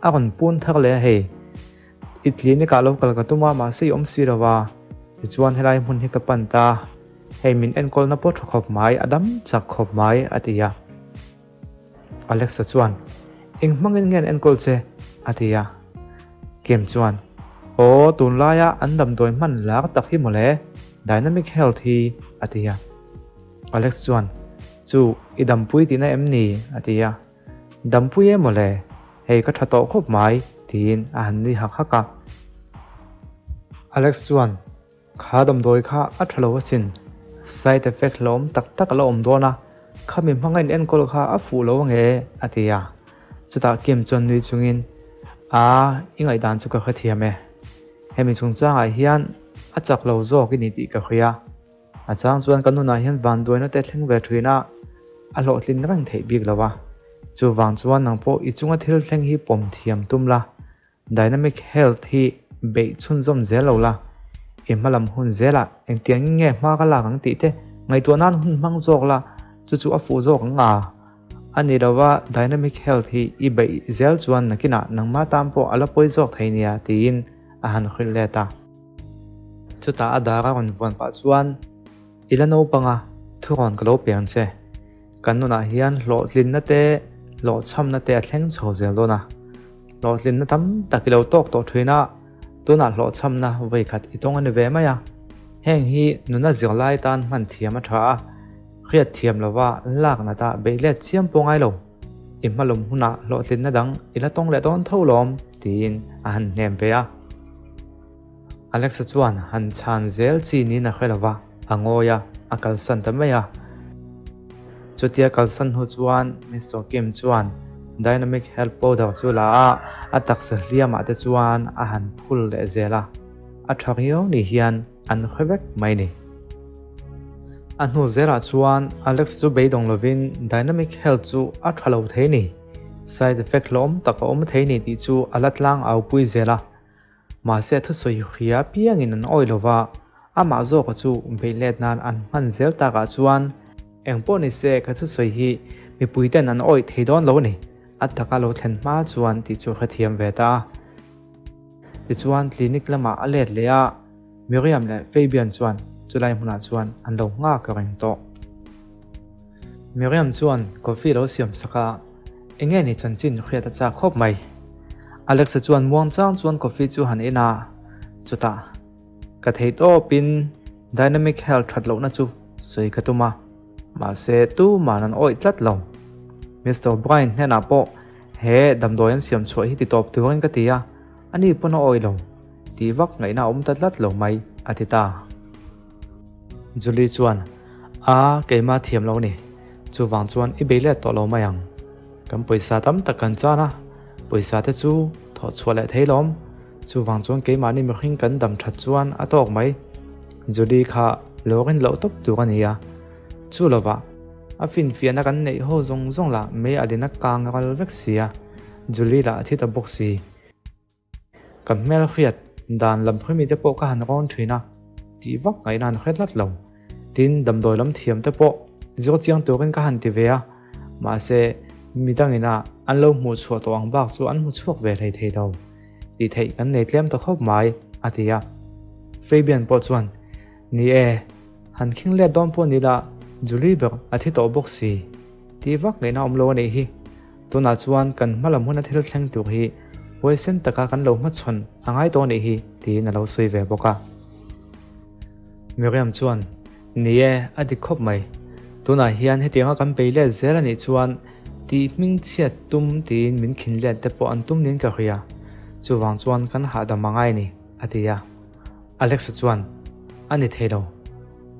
a rawn pun thar leh a hei. I clinic ah lo kal ka tum a, mahse i awm si lo va, tichuan helai hmun hi ka pan ta, hei min enkawlna pawh tha khawp mai, a dam chak khawp mai, a ti a. Alexa chuan, Eng hmangin nge an enkawl che? a ti a. Kim chuan, Aw, tunlaia an damdawi hman lar tak hi mawle, Dynamic Health hi, a ti a. Alex chuan, Chu, i dampui tihna em ni? a ti a. Dampui e mawle, hei ka tha tawh khawp mai, tiin a han nui hak hak a. Alex chuan, Kha damdawi kha a tha lo asin, side effect hlauhawm tak tak a la awm dawn a, khami hmanga in enkawl kha a fuh lo ange, a ti a. Chutah Kim chuan nui chungin, Aa, i ngaihdan chu ka hrethiam e. Hemi chungchangah hian a chak lo zawk i ni tih ka hria. A chang chuan ka nunah hian vanduaina te thleng ve thin a, a hlawhtlin reng theih bik lo a. Chuvang chuan nang pawh i chunga thil thleng hi pawm thiam tum la, Dynamic Health hi beih chhunzawm zel lo la, i hma lam hun zelah engtiangin nge hma ka lak ang tih te ngaihtuah nan hun hmang zawk la, chu chu a fuh zawk ang a. A ni lova Dynamic Health hi i beih zel chuan nakinah nangmah tan pawh a la pawi zawk thei nia tiin a han hrilh let a. Chutah a dar a rawn vuan pah chuan, I la naupang a, thurawn ka lo piang che. Kan nunah hian hlawhtlinna te, hlawhchhamna te a thleng chho zel dawn a. Hlawhtlinna tam tak i lo tawk tawh thin a, tunah hlawhchhamna vawikhat i tawng a ni ve mai a. Heng hi nuna zirlai tan hman thiam a tha a, hriat thiam lova lak nata beih let chiam pawh ngai lo. I hmalawm hunah hlawhtlinna dang i la tawng leh dawn tho lawm, tiin a han hnem ve a. Alexa chuan han chhan zel chi niin a hre lo va, a ngawi a, a kalsan ta mai a. Chutia kalsan hnu chuan Mister Kim chuan Dynamic Health Powder chu la a, a taksa hliamah te chuan a han phul leh zel a, a tha riau ni hian an hre vek mai ni. A hnu zelah chuan Alex chu beidawng lovin Dynamic Health chu a tha lo thei ni, side effect hlawm tak a awm thei ni tih chu a la tlang au pui zel a. Mahse a thusawi hria piangin an awih lo va, amah zawka chu beih let nan an hman zel takah chuan engpawh ni se ka thusawi hi mipui ten an awih thei dawn lo a ni, a taka lo thlen hma chuan tih chu a hrethiam ve ta a. Tichuan clinic lamah a let leh a, Miriam leh Fabian chuan. chulai hmunah chuan an lo nghak reng tawh. Miriam chuan coffee lo siam sak a, enge ni chanchin hriat a chak khawp mai. Alex-a chuan muangchang chuan coffee chu han en a, chutah ka thei tawpin Dynamic Health that lohna chu sawi ka tum a, mahse tuman an awih tlat lo. Mister O'Brien hnenah pawh he damdawi an siam chhuah hi ti tawp turin ka ti a, ani pawn a awih lo. Tih vak ngaihna a awm ta tlat lo mai, a ti ta. Julie chuan, A, keimah thiam lo ni. Chuvang chuan i bei let tawh lo mai ang. Kan pawisa tam tak kan chan a, pawisa te chu thawh chhuah leh thei lawm. Chuvang chuan keimahni mihring kan dam that chuan a tawk mai. Julie kha lo rin loh tawp tur a ni a. Chu lovah, a finfiahna kan neih ho zawng zawng lah mei alin a kang ral vek si a, Julie lah a thi ta bawk si. Ka hmelhriat dan lam hri mite pawh ka han rawn thin a, tih vak ngaihna an hre tlat lo. Tin, damdawi lam thiam te pawh zir chiang turin ka han ti ve a, mahse midangin a an lo hmuh chhuah tawh ang bak chu an hmu chhuak ve hlei thei lo. Tih theih kan nei tlem ta khawp mai, a ti a. Fabian pawh chuan, Ni e, han khing let dawn pawh ni la, Julie ber a thi tawh bawk si. Tih vak ngaihna awm lo a nih hi. Tunah chuan kan hma lam huna thil thleng tur hi huaisen taka kan lo hmachhawn a ngai tawh anih hi tiin a lo sawi ve bawk a. Miriam chuan, Ni e, a dik khawp mai. Tunah hian hetianga kan bei let zel anih chuan tih hming chhiat tum tiin min khin let te pawh an tum niin ka hria. Chuvang chuan kan hahdam a ngai a ni, a ti a. Alexa chuan, A ni thei lo.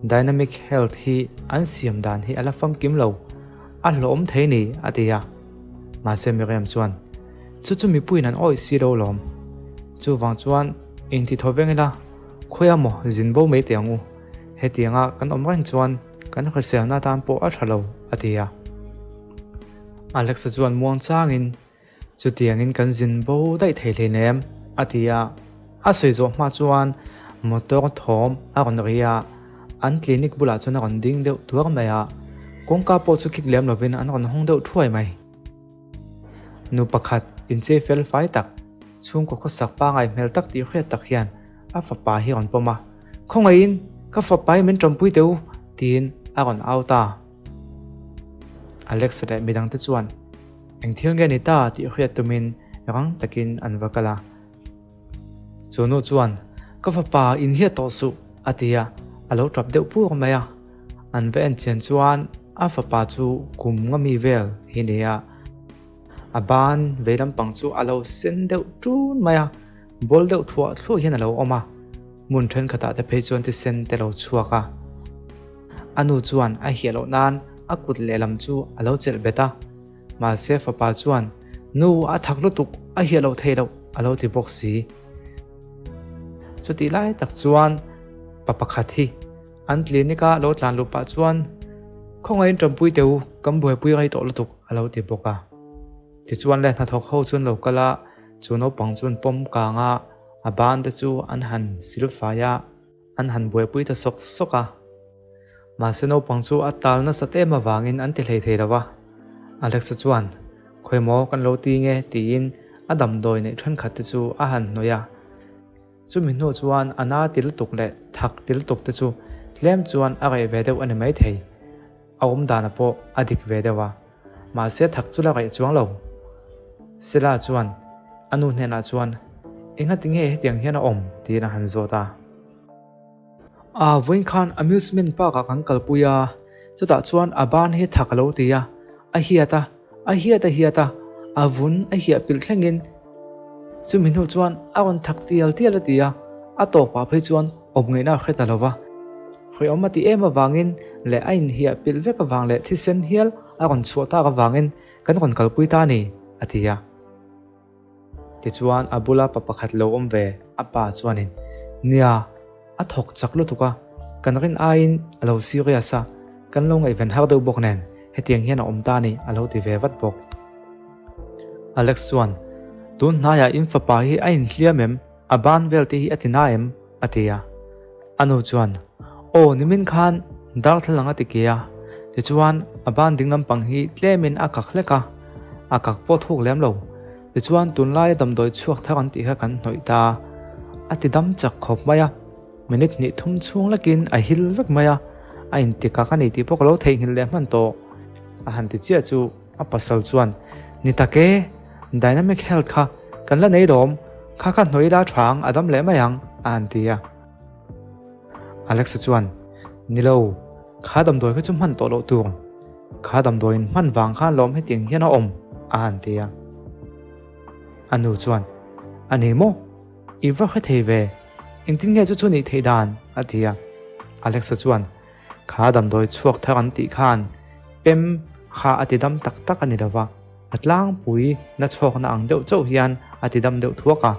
Dynamic Health hi an siam dan hi a la famkim lo, a hlawhawm thei ni, a ti a. Mahse Miriam chuan, Chu chu mipuiin an awih si lo lawm. Chuvang chuan inti thaw veng ila, khawiah maw zin bo mai teh ang u. Hetianga kan awm reng chuan kan hriselna atan pawh a tha lo, a ti a. Alexa chuan muangchangin, Chutiangin kan zin bo daih thei hleinem, a ti a. A sawi zawh hma chuan motor thawm a rawn ri a, an clinic bulah chuan a rawn ding deuh tuar mai a. Kawngka pawh chu kik lem lovin an rawn hawng deuh thuai mai. Nu pakhat inchei fel fai tak, chhungkaw khawsak pangai hmel tak tih hriat tak hian a fapa hi a rawn pawm a, Khawngaihin, ka fapa hi min ṭawmpui teh u, tiin a rawn au ta. Alex leh midangte chuan Eng thil nge ni ta tih hriat tumin rang takin an va kal a. Chu nu chuan, Ka fapa inhiat tawh suh, a ti a, a lo tap deuh pur mai a. An va en chian chuan a fapa chu kum nga mi vel hi ni a. A ban vei lampang chu a lo sen deuh ṭun mai a, bawl deuh thuah thluah hian a lo awm a. Hmun thenkhatah te phei chuan thisen te lo chhuak a. A nu chuan a hiah loh nan a kut lehlam chu a lo chelh bet a, mahse fapa chuan, Nu, a thak lutuk, a hiah loh theih loh, a lo ti bawk si. Chutih lai tak chuan pa pakhat hi an clinic a lo tlan luh pah chuan, Khawngaihin ṭampui teh u, kan buaipui rei tawh lutuk, a lo ti bawk a. Tichuan le hnathawk ho chuan lo kal a, chu naupang chuan pawm kang a, a ban te chu an han silfai a. An han buaipui ta sawk sawk a. Mahse naupang chu a tal nasat em avangin an ti hlei thei lo va. Alexa chuan, Khawi maw kan lo ti nge? tiin a damdawi neih thenkhat te chu a han hnawih a. Chumi hnu chuan a na ti lutuk leh thak ti lutuk te chu tlem chuan a reh ve deuh a ni maithei. A awm dana pawh a dik ve deuh a. Mahse thak chu la reh chuang lo. Sela chuan a nu hnenah chuan, Engati nge hetiang hian a awm? tiin a han zawt a. A, vawiin khan amusement park ah kan kalpui a, chutah chuan a ban hi thak a lo ti a, a hiat a, a hiat a hiat a, a vun a hiah pilh thlengin chumi hnu chuan a rawn thak tial tial a ti a, a tawpah phei chuan awm ngaihna a hre ta lo va. Hreawm a ti em avangin leh a inhiah pilh vek avang leh thisen hial a rawn chhuah tak avangin kan rawn kalpui ta a ni, a ti a. Tichuan a bula pa pakhat lo awm ve a pa chuanin, Nia, a thawk chak lutuk a, kan rin aiin a lo serious a, kan lo ngaihven har deuh bawk nen hetiang hian a awm ta a ni, a lo ti ve vat bawk. Alex chuan, Tun hnaiah in fapa hi a inhliam em? A ban vel te hi a ti na em? a ti a. A nu chuan, Aw, nimin khan darthlalang a ti ke a, tichuan a ban ding lampang hi tlemin a kak hlek a, a kak pawh thuk lem lo. Tichuan tunlaia damdawi chhuak thar an tih kha kan hnawih ta a, a ti dam chak khawp mai a. Minute hnih thum chhung lekin a hil vek mai a, a inti kak a ni tih pawh ka lo theihnghilh leh hman tawh. A han ti chiah chu a pasal chuan, Ni tak e, Dynamic Health kha kan la nei lawm, kha kha hnawih ila thang a dam leh mai ang, a han ti a. Alexa chuan, Ni lo, kha damdawi kha chu hman tawh loh tur, kha damdawiin hman vang khan lawm hetiang hian a awm, a han ti a. A nu chuan, A ni maw? I va hre thei ve, engtin nge chu chu nih theih dan? a ti a. Alexa chuan, Kha damdawi chhuak thar an tih khan pem kha a ti dam tak tak a ni lo va, a tlangpui na chhawkna ang deuh chauh hian a ti dam deuh thuak a.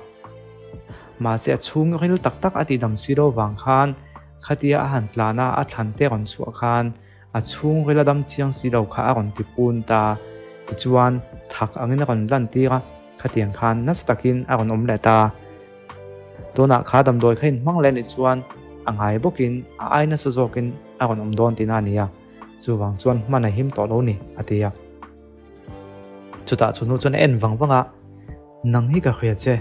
Mahse a chhung ril tak tak a tih dam si lo vang khan khatia a han tlan a, a thlan te rawn chhuah khan a chhung ril a dam chiang si lo kha a rawn ti pun ta. Tichuan thak angin a rawn lan tir a, khatiang khan nasa takin a rawn awm leh ta. Tunah kha damdawi kha inhmang leh anih chuan a ngai bawkin a ai nasa zawkin a rawn awm dawn tihna a ni a, chuvang chuan hman a him tawh lo ni, a ti a. Chutah chu nu chuan a en vang vang a, Nang hi ka hria che.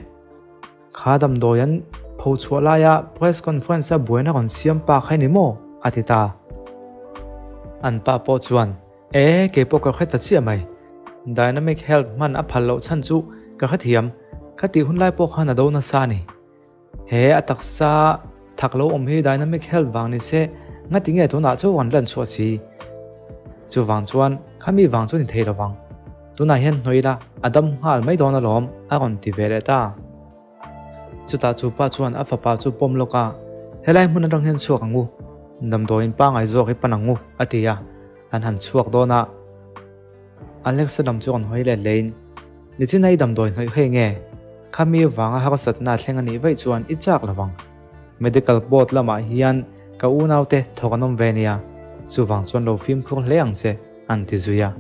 Kha damdawi an pho chhuah laia press conference a buaina rawn siam pa kha i ni maw? a ti ta. An pa pawh chuan, E, kei pawh ka hre ta chiah mai. Dynamic Health hman a phal loh chhan chu ka hrethiam, ka tih hun lai pawh khan a do nasa a ni. He a taksa thak lo awm hi Dynamic Health vang ni se, ngati nge tunah chu an lan chhuah si? Chuvang chuan khami vang chu ni thei lo vang. Tunah hian hnawih ila a dam nghal mai dawn alawm a rawn ti ve leh ta. Chutah chu pa chuan a fapa chu pawm lawk a, Helai hmun atang hian chhuak ang u, damdawiin pangai zawk hi pan ang u, a ti a, an han chhuak dawn a. Alexa lam chu rawn hawi let lehin, Nichin a i damdawi hnawih hei nge? Khami vanga harsatna a thleng a nih vaih chuan i chak lo vang. Medical board lamah hian ka unaute thawk an awm ve nia, chuvang chuan lo fimkhur hle ang che, an ti zui a.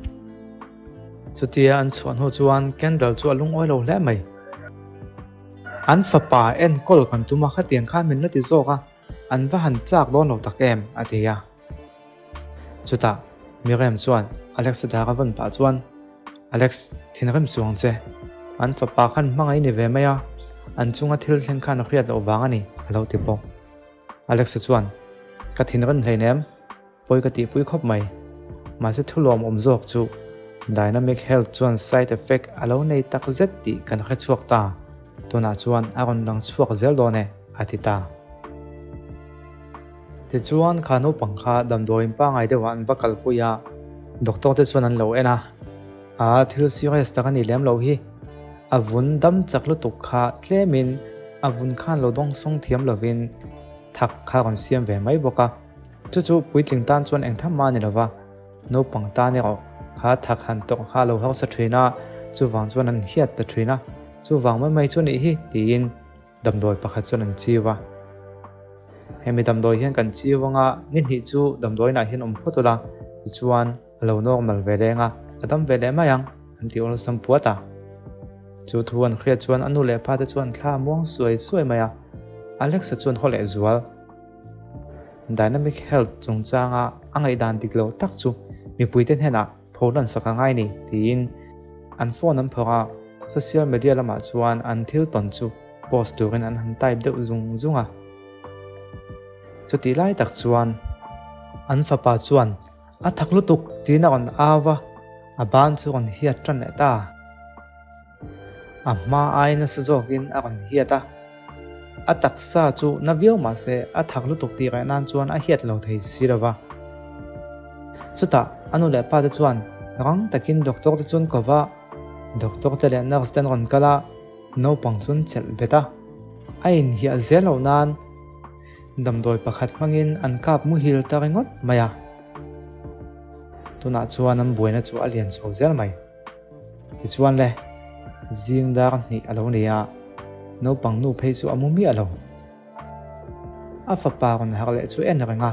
Chutia an chhuah hnu chuan Kendall chu a lungawi lo hle mai. An fapa enkawl kan tum a, khatiang khan min la ti zawk a, an va han chak dawn lo tak em, a ti a. Chutah Miriam chuan Alex-a dar a vawn pah chuan, Alex, thinrim chuang che. An fapa khan hmangaih ni ve mai a, an chunga thil thleng khan a hriat loh vang a ni, a lo ti bawk. Alex-a chuan, Ka thinrim hleinem. Pawi ka tihpui khawp mai. Mahse thulawm awm zawk chu Dynamic Health chuan side effect a lo nei tak zet tih kan hre chhuak ta. Tunah chuan a rawn lang chhuak zel dawn e, a ti ta. Tichuan kha naupang kha damdawiin pangai deuhah an va kalpui a, doctor te chuan an lo en a. A thil serious tak a nih lem loh hi. A vun dam chak lutuk kha tlemin a vun khan lo dawngsawng thiam lovin thak kha a rawn siam ve mai bawk a. Chu chu puitling tan chuan eng tham mah a ni lo va, naupang tan erawh kha thak han tawrh kha a lo harsa thin a, chuvang chuan an hiat ta thin a, chuvang mai mai chu a nih hi tiin damdawi pakhat chuan an chiu a. Hemi damdawi hian kan chiu anga ni hnih chu damdawiinah hian awm phawt ula, tichuan a lo normal ve leng a, a dam ve leh mai ang an ti awlsam puat a. Chu thu an hriat chuan a nu leh pa te chuan thla a muang suai suai mai a, Alex-a chuan haw leh zual. Dynamic Health chungchanga a ngaihdan dik lo tak chu mipuite hnenah pho lansak a ngai ni tiin an phone an phawrh a, social media lamah chuan an thil tawn chu post turin an han type deuh zung zung a. Chutih lai tak chuan an fapa chuan a thak lutuk tiin a rawn au va, a ban chu rawn hiat tan leh ta. A hma ai nasa zawkin a rawn hiat a, a taksa chu na viau mah se a thak lutuk tih reh nan chuan a hiat lo thei si lo va. Chutah a nu leh pa te chuan rang takin doctor te chuan ko va, doctor te leh nurse te an rawn kal a, naupang chu an chelh bet a, a inhiah zel loh nan damdawi pakhat hmangin an kap muhil ta ringawt mai a. Tunah chuan an buaina chu a lian chho zel mai. Tichuan le, zing dar hnih a lo ni a, naupang nu phei chu a mu miah lo. A fapa rawn harh leh chu en reng a,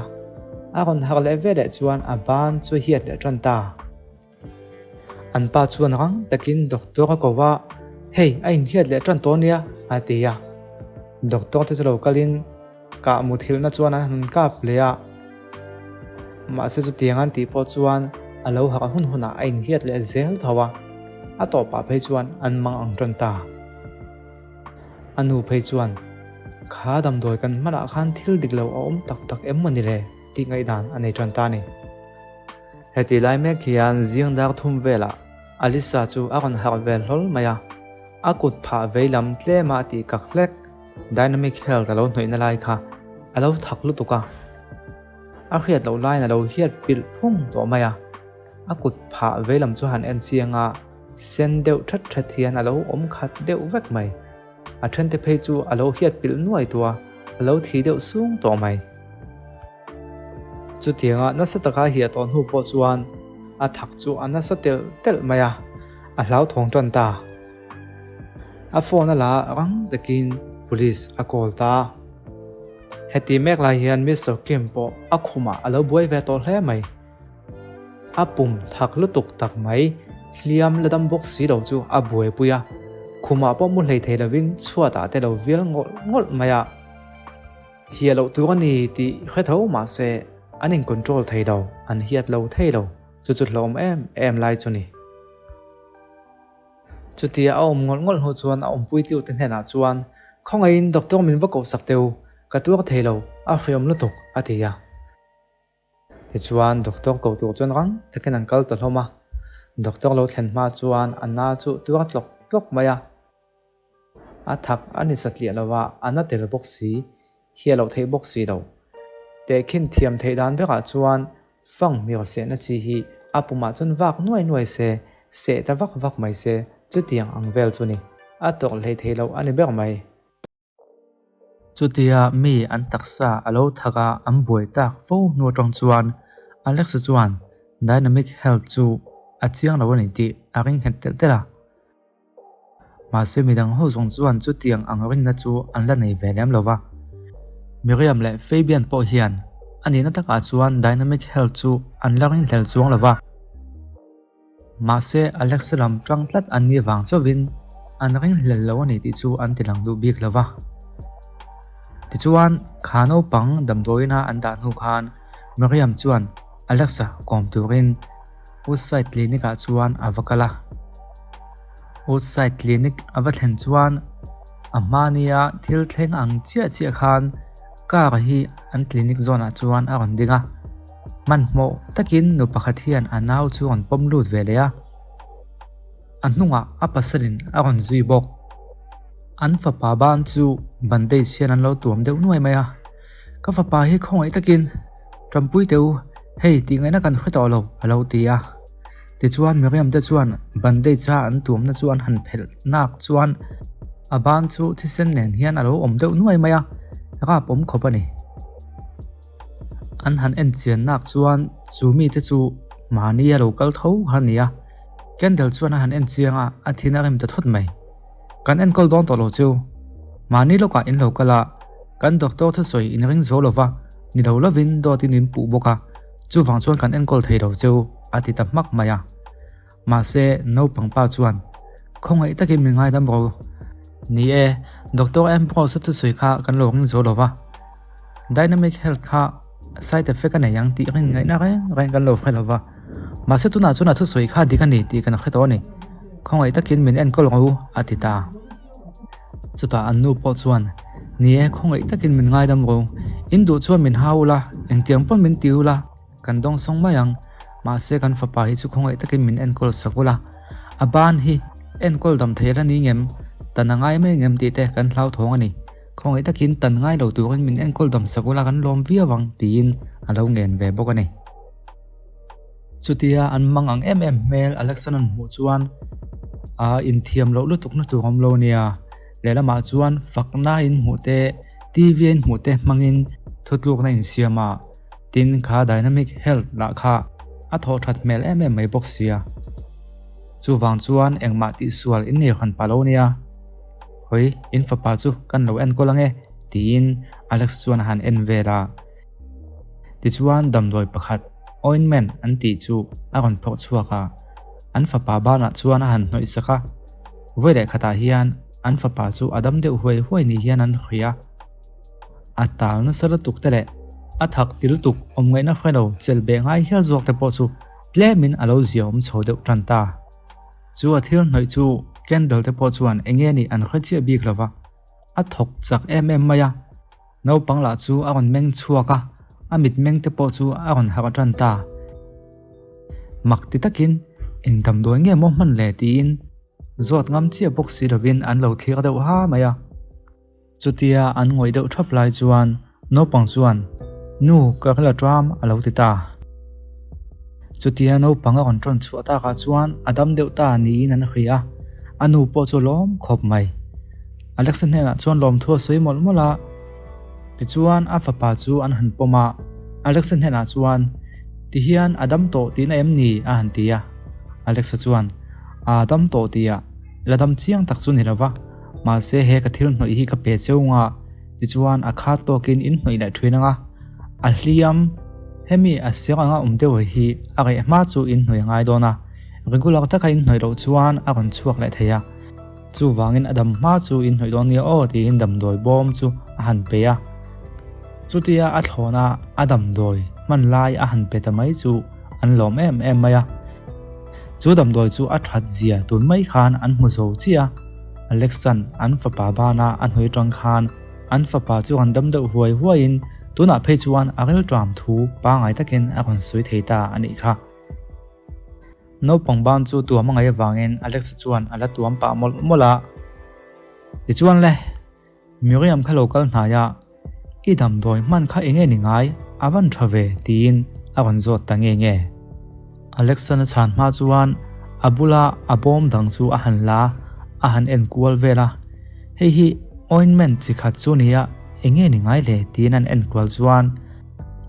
a rawn harh leh ve leh chuan a ban chu hiat leh tan ta. An pa chuan rang takin doctor a ko va, Hei, a inhiat leh tan tawh nia, a ti a. Doctor te chu lo kalin kah muthilhna chuan an han kap leh a. Mahse chutiang an tih pawh chuan a lo harh hun hunah a inhiat leh zel tho a, a tawpah phei chuan an mang ang tan ta. A nu phei chuan, Kha damdawi kan hmanah khan thil dik lo a awm tak tak em maw ni le tih ngaihdan a nei tan ta a ni. Heti lai mek hian zing dar thum velah Alisa chu a rawn harh vel hlawl mai a, a kut phah vei lam tlem a tih kak hlek Dynamic Health a lo hnawihna lai kha a lo thak lutuk a, a hriat loh laiin a lo hiat pilh phung tawh mai a, a kut phah vei lam chu han en chiang a, sen deuh that that hian a lo awm khat deuh vek mai. A thente phei chu a lo hiat pilh nuai tawh a, a lo thi deuh sung tawh mai. Chutianga nasa taka hiah tawh hnu pawh chuan a thak chu a nasa telh telh mai a, a hlauthawng tan ta. A phone a la rang takin police a call ta. Heti mek lai hian Mister Kim pawh a khumah a lo buai ve tawh hle mai. A pum thak lutuk tak mai, hliam la dam bawk si lo chu a buaipui a, khumah pawh mu hlei thei lovin chhuatah te lo vial ngawlh ngawlh mai a. Hiah loh tur a ni tih hre tho mahse an in control thei lo, an hiat lo thei lo, chu chu hlawm em em lai chu ni. Chutia a awm ngawlh ngawlh hnu chuan a awmpui tiu te hnenah chuan, Khawngaihin doctor min va kohsak teu, ka tuar thei lo, a hriawm lutuk, a ti a. Tichuan doctor ko tur chuan rang takin an kal ta hlawm a, doctor lo thlen hma chuan a na chu tuar tlawk tlawk mai a. A thak a ni satliah lo va, a na tel bawk si, hiah loh theih bawk si lo. Tehkhin thiam theih dan berah chuan fang hmir sehna chi hi a pumah chuan vak nuai nuai se, seh ta vak vak mai se, chutiang ang vel chu ni. A tawrh hlei thei loh a ni ber mai. Chutia mi an taksa a lo thak a an buai tak fo hnu atang chuan Alex-a chuan Dynamic Health chu a chiang lo a ni tih a ring nghet telh telh a. Mahse midang ho zawng chuan chutiang ang rinna chu an la nei ve lem lo va. Miriam leh Fabian pawh hian a nihna takah chuan Dynamic Health chu an la ringhlel chuang lo va. Mahse, Alexa lam tang tlat an nih vang chauhin an ringhlel lo a ni tih chu an ti lang duh bik lo va. Tichuan, kha naupang damdawiina an dah hnu khan Miriam chuan Alexa kawm turin Woodside Clinic ah chuan a va kal a. Woodside Clinic a va thlen chuan a hmania thil thleng ang chiah chiah khan car hi an clinic zawnah chuan a rawn ding a. Hmanhmawh takin nu pakhat hian a nau chu rawn pawm lut ve leh a, a hnungah a pasalin a rawn zui bawk. An fapa ban chu bandage hian an lo tuam deuh nuai mai a, Ka fapa hi khawngaih takin Tanpui teh u, hei tih ngaihna kan hre tawh lo a lo ti a. Tichuan Miriam te chuan bandage a an tuamna chu an han phelh nak chuan a ban chu thisen nen hian a lo awm deuh nuai mai a, rap awm khawp a ni. An han en chian nak chuan chu mite chu mahni a lo kal tho kha a ni a, candle chuan a han en chiang a, a thin a rem ta thawt mai. Kan enkawl dawn tawh lo chu. Mahni lawkah in lo kal a, kan doctor thusawi in ring zo lova, ni lo lovin dawtin in puh bawk a, chuvang chuan kan enkawl thei lo chu, a ti ta hmak mai a. Mahse, naupang pa chuan, Khawngaih takin min ngaidam rawh u. Ni e, Doctor Ambrose-a thusawi kha kan lo ring zo lova. Dynamic Health kha side effect a nei ang tih rin ngaihna reng reng kan lo hre lova. Mahse tunah chuan a thusawi kha dik a ni tih kan hre tawh a ni. Khawngaih takin min enkawl rawh u, a ti ta. Chutah an nu pawh chuan, Ni e, khawngaih takin min ngaidam rawh u. In duh chuan min hau ula, engtiang pawn min ti ula. Kan dawng sawng mai ang, mahse kan fapa hi chu khawngaih takin min enkawl sak ula, a ban hi enkawl dam thei la ni ngem, tan a ngai mai ngem tih te kan hlauthawng a ni. Khawngaih takin tan ngai lo turin min enkawl dam sak ula kan lawm viau ang tiin a lo ngen ve bawk a ni. Chutia an mang ang em em hmel Alexander hmuh chuan a inthiam loh lutuk na tur awm lo nia. Lehlamah chuan fakna in hmuh te, TV in hmuh te hmangin thutlukna insiam a. Tin, kha Dynamic Health lah kha a thawh that hmel em em mai bawk sia. Chuvang chuan engmah tihsual in nei han pah lo nia. Hawi, in fapa chu kan lo enkawl ange, tiin Alex chuan a han en vel a. Tichuan damdawi pakhat ointment an tih chu a rawn phawrh chhuak a. An fapa banah chuan a han hnawih sak a. Vawi leh khatah hian an fapa chu a dam deuh huai huai ni hian an hawi a. A tal nasa lutuk te leh a thak ti lutuk awm ngaihna hre lo chelh beh ngai hial zawk te pawh chu tlemin a lo zia awm chho deuh tan ta. Chu a thil hnawih chu candle te pawh chuan eng nge nih an hre chiah bik lo va. A thawk chak em em mai a, naupang lah chu a rawn meng chhuak a, a mitmeng te pawh chu a rawn harh tan ta. Mak ti takin, Eng damdawi nge maw hman le? tiin zawt ngam chiah bawk si lovin an lo thlir deuh ha mai a. Chutia an ngawih deuh thap lai chuan naupang chuan, Nu, ka ril a ṭam, a lo ti ta. Chutia naupang a rawn ṭawn chhuah takah chuan a dam deuh ta niin an hria a, a nu pawh chu a lawm khawp mai. Alexa hnenah chuan lawmthu a sawi mawlh mawlh a, tichuan a fapa chu an han pawm a, Alexa hnenah chuan, Tihian a dam tawh tihna em ni? a han ti a. Alexa chuan, A dam tawh tihah la dam chiang tak chu ni lo va, mahse he ka thil hnawih hi ka pe cheu nga, tichuan a khat tawkin in hnawih leh thin ang a, a hliam hemi a siang anga awm deuh hi a reh hma chu in hnawih a ngai dawn a, regular taka in hnawih loh chuan a rawn chhuak leh thei a, chuvangin a dam hma chu in hnawih dawn nia aw tiin damdawi bawm chu a han pe a. Chutia a thlawna a damdawi hman lai a han pe ta mai chu an lawm em em mai a. Chu damdawi chu a that zia tun mai khan an hmu zo chiah a, Alexan an fapa bana a hnuai tang khan an fapa chu han dam deuh huai huaiin tunah phei chuan a rilṭam thu pangai takin a rawn sawi thei ta a nih kha. Naupang ban chu tuam a ngaih avangin Alexa chuan a la tuam pah mawlh mawlh a. Tichuan le, Miriam kha lo kal hnai a, I damdawi hman kha enge ni ngai, a van tha ve tiin a rawn zawt ta nge nge. Alexan a chhan hma chuan a bula a bawm dang chu a han la, a han en kual vel a, Hei hi ointment chi khat chu nia, enge ni ngai le tiin an en kual chuan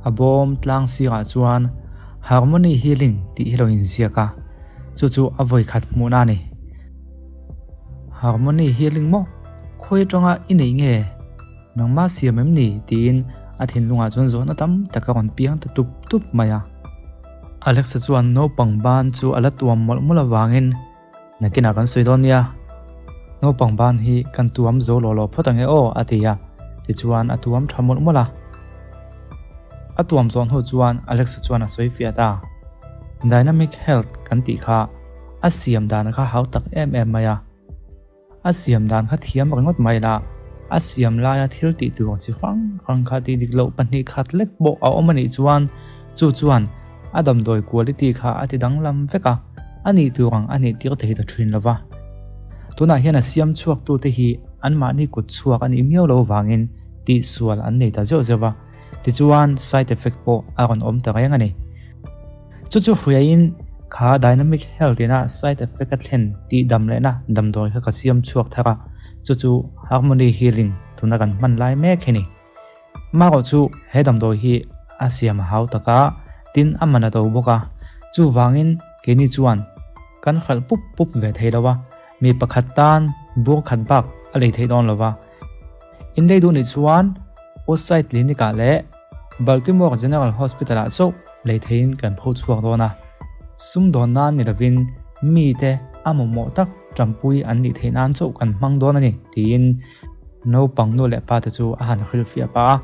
a bawm tlang sirah chuan Harmony Healing tih hi lo inziak a, chu chu a vawi khat hmuhna a ni. Harmony Healing maw? Khawi atanga i neih nge? Nangmah siam em ni? tiin a thinlungah chuan zawhna tam tak a rawn piang ta tup tup mai a. Alexa chuan naupang ban chu a la tuam mawlh mawlh avangin, Nakinah kan sawi dawn nia, naupang ban hi kan tuam zo lawh lawh phawt ang e aw, a ti a. Tichuan a tuam tha mawlh mawlh a. A tuam zawh hnu chuan Alexa chuan a sawi fiah ta. Dynamic Health kan tih kha a siam dan kha hau tak em em mai a. A siam dan kha thiam ringawt mai la, a siam laia thil tih tur chi hrang hrang kha tih dik loh pahnih khat lek pawh a awm a nih chuan chu chuan a damdawi quality kha a ti danglam vek a, a nih tur ang a nih tir thei ta thin lo va. Tunah hian a siam chhuak tute hi anmahni kut chhuak a nih miau lo vangin tihsual an nei ta zeuh zeuh va, tichuan side effect pawh a rawn awm ta reng a ni. Chu chu hriain kha Dynamic Health ina side effect a thlen tih dam lehna damdawi kha ka siam chhuak thar a, chu chu Harmony Healing tuna kan hman lai mek hi ni. Marawh chu he damdawi hi a siam a hau tak a, tin a man a to bawk a, chuvangin keini chuan kan hralh pup pup ve thei lo a, mi pakhat tan bur khat bak a lei theih dawn lo va. Inlei duh nih chuan Woodside Clinic ah leh Baltimore General Hospital ah chauh lei theiin kan pho chhuak dawn a. Sumdawn nan ni lovin mite a mamawh tak tanpui an nih theih nan chauh kan hmang dawn a ni tiin naupang nu leh pa te chu a han hrilhfiah pah a.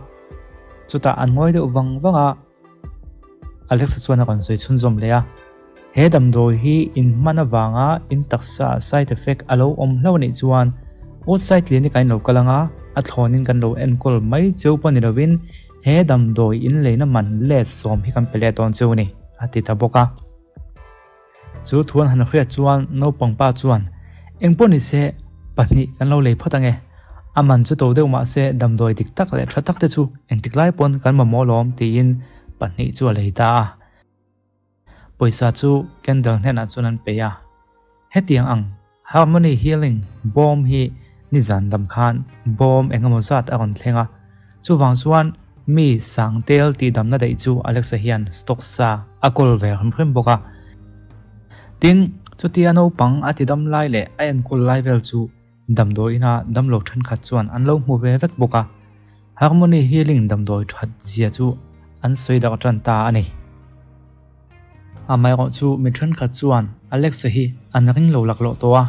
Chutah an ngawi deuh vang vang a. Alexa chuan a rawn sawi chhunzawm leh a, He damdawi hi in hman avanga in taksa side effect a lo awm hlauh anih chuan outside clinic ah in lo kal anga a thlawnin kan lo enkawl mai cheu pawh ni lovin he damdawi in leina man let sawm hi kan pe leh dawn cheu a ni, a ti ta bawk a. Chu thu an han hriat chuan naupang pa chuan, Engpawh ni se, pahnih kan lo lei phawt ange. A man chu to deuh mah se damdawi dik tak leh tha tak te chu engtik lai pawn kan mamawh lawm tiin pahnih chu a lei ta a. Pawisa chu Kendall hnenah chuan an pe a. Hetiang ang Harmony Healing bawm hi nizan lam khan bawm engemaw zat a rawn thleng a, chuvang chuan mi sangtel tihdamna daih chu Alexa hian stock sa a kawl ve hrim hrim bawk a. Tin, chutia naupang a tidam lai leh a enkawl lai vel chu damdawi ina damlo thenkhat chuan an lo hmu ve vek bawk a. Harmony Healing damdawi that zia chu an sawi darh tan ta a ni. Amaherawh chu mi thenkhat chuan Alexa hi an ring lo laklawh tawh a,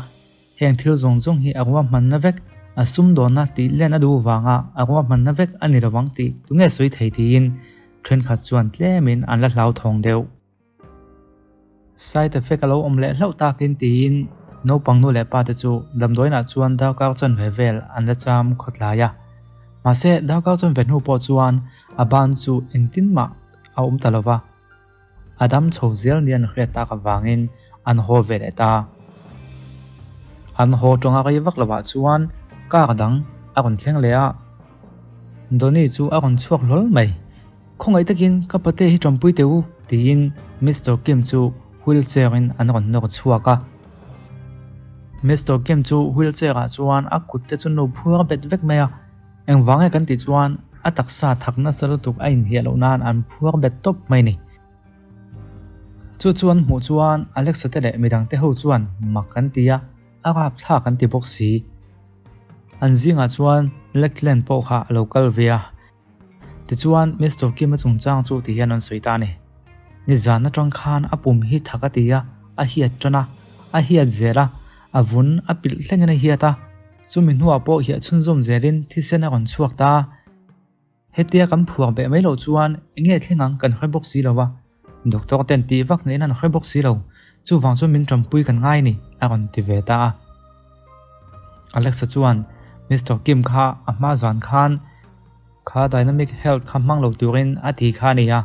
heng thil zawng zawng hi a ruahmanna vek, a sumdawnna tih len a duh vanga a ruahmanna vek a ni lovang tih tunge sawi thei tiin thenkhat chuan tlemin an la hlauthawng deuh. Side effect a lo awm leh hlauh takin tiin Naupang nu leh pa te chu damdawiinah chuan darkar chanve vel an la cham khawtlai a. Mahse, darkar chanve hnu pawh chuan a ban chu engtin mah a awm ta lo va. A dam chho zel ni an hriat tak avangin an haw ve leh ta. An haw tawnga rei vak lovah chuan car dang a rawn thleng leh a. Donny chu a rawn chhuak hlawl mai. Khawngaih takin ka pate hi ṭawmpui teh u tiin Mister Kim chu wheelchair in an rawn nawr chhuak a. Mister Kim chu wheelchair ah chuan a kut te chu no phuar bet vek mai a. Engvang nge kan tih chuan a taksa thak nasa lutuk a inhiah loh nan an phuar bet tawp mai ni. Chu chu an hmuh chuan Alexa te leh midang te ho chuan mak an ti a, a rapthlak an ti bawk si. An zingah chuan Lachlan pawh kha a lo kal ve a. Tichuan Mister Kim-a chungchang chu ti hian an sawi ta a ni. Nizan atang khan a pum hi thak a ti a, a hiat tan a, a hiat zel a, a vun a pilh thlengin a hiat a. Chumi hnuah pawh hiah chhunzawm zelin thisen a rawn chhuak ta a. Hetia kan phuak beh mai loh chuan eng nge thleng ang kan hre bawk si lo a, doctor ten tih vak neiin an hre bawk si lo, chuvang chuan min tanpui kan ngai a ni, a rawn ti ve ta a. Alexa chuan Mister Kim kha a hma zan khan kha Dynamic Health kha hmang lo turin a ti kha a ni a.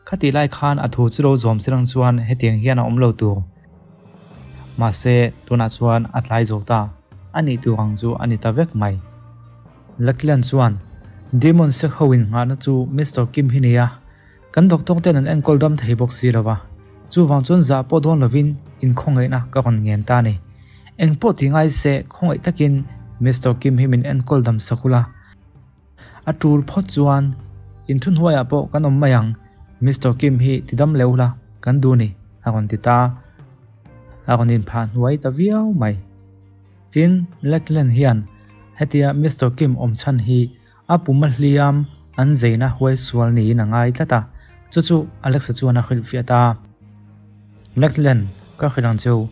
Khatih lai khan a thu chu lo zawm si lang chuan hetiang hian a awm lo tur. Mahse, tunah chuan a tlai zo ta. A nih tur ang chu a ni ta vek mai. Lachlan chuan, Demon sek ho in nghahna chu Mister Kim hi nia. Kan doctor ten an enkawl dam thei bawk si lo va. Chuvang chuan zah pawh dawn lovin inkhawngaihna ka rawn ngen ta a ni. Engpawh ti ngai se khawngaih takin Mister Kim hi min enkawl dam sak ula. A tul phawt chuan inthunhnuaiah pawh kan awm mai ang, Mister Kim hi ti dam leh ula kan duh ni, a rawn ti ta. A rawn inphah hnuai ta viau mai. Tin, Lachlan hian hetia Mister Kim awm chhan hi a pum a hliam an zeina huai sual niin a ngai tlat a, chu chu Alexa chuan a hrilhfiah ta. Lachlan, ka hrilh ang cheu,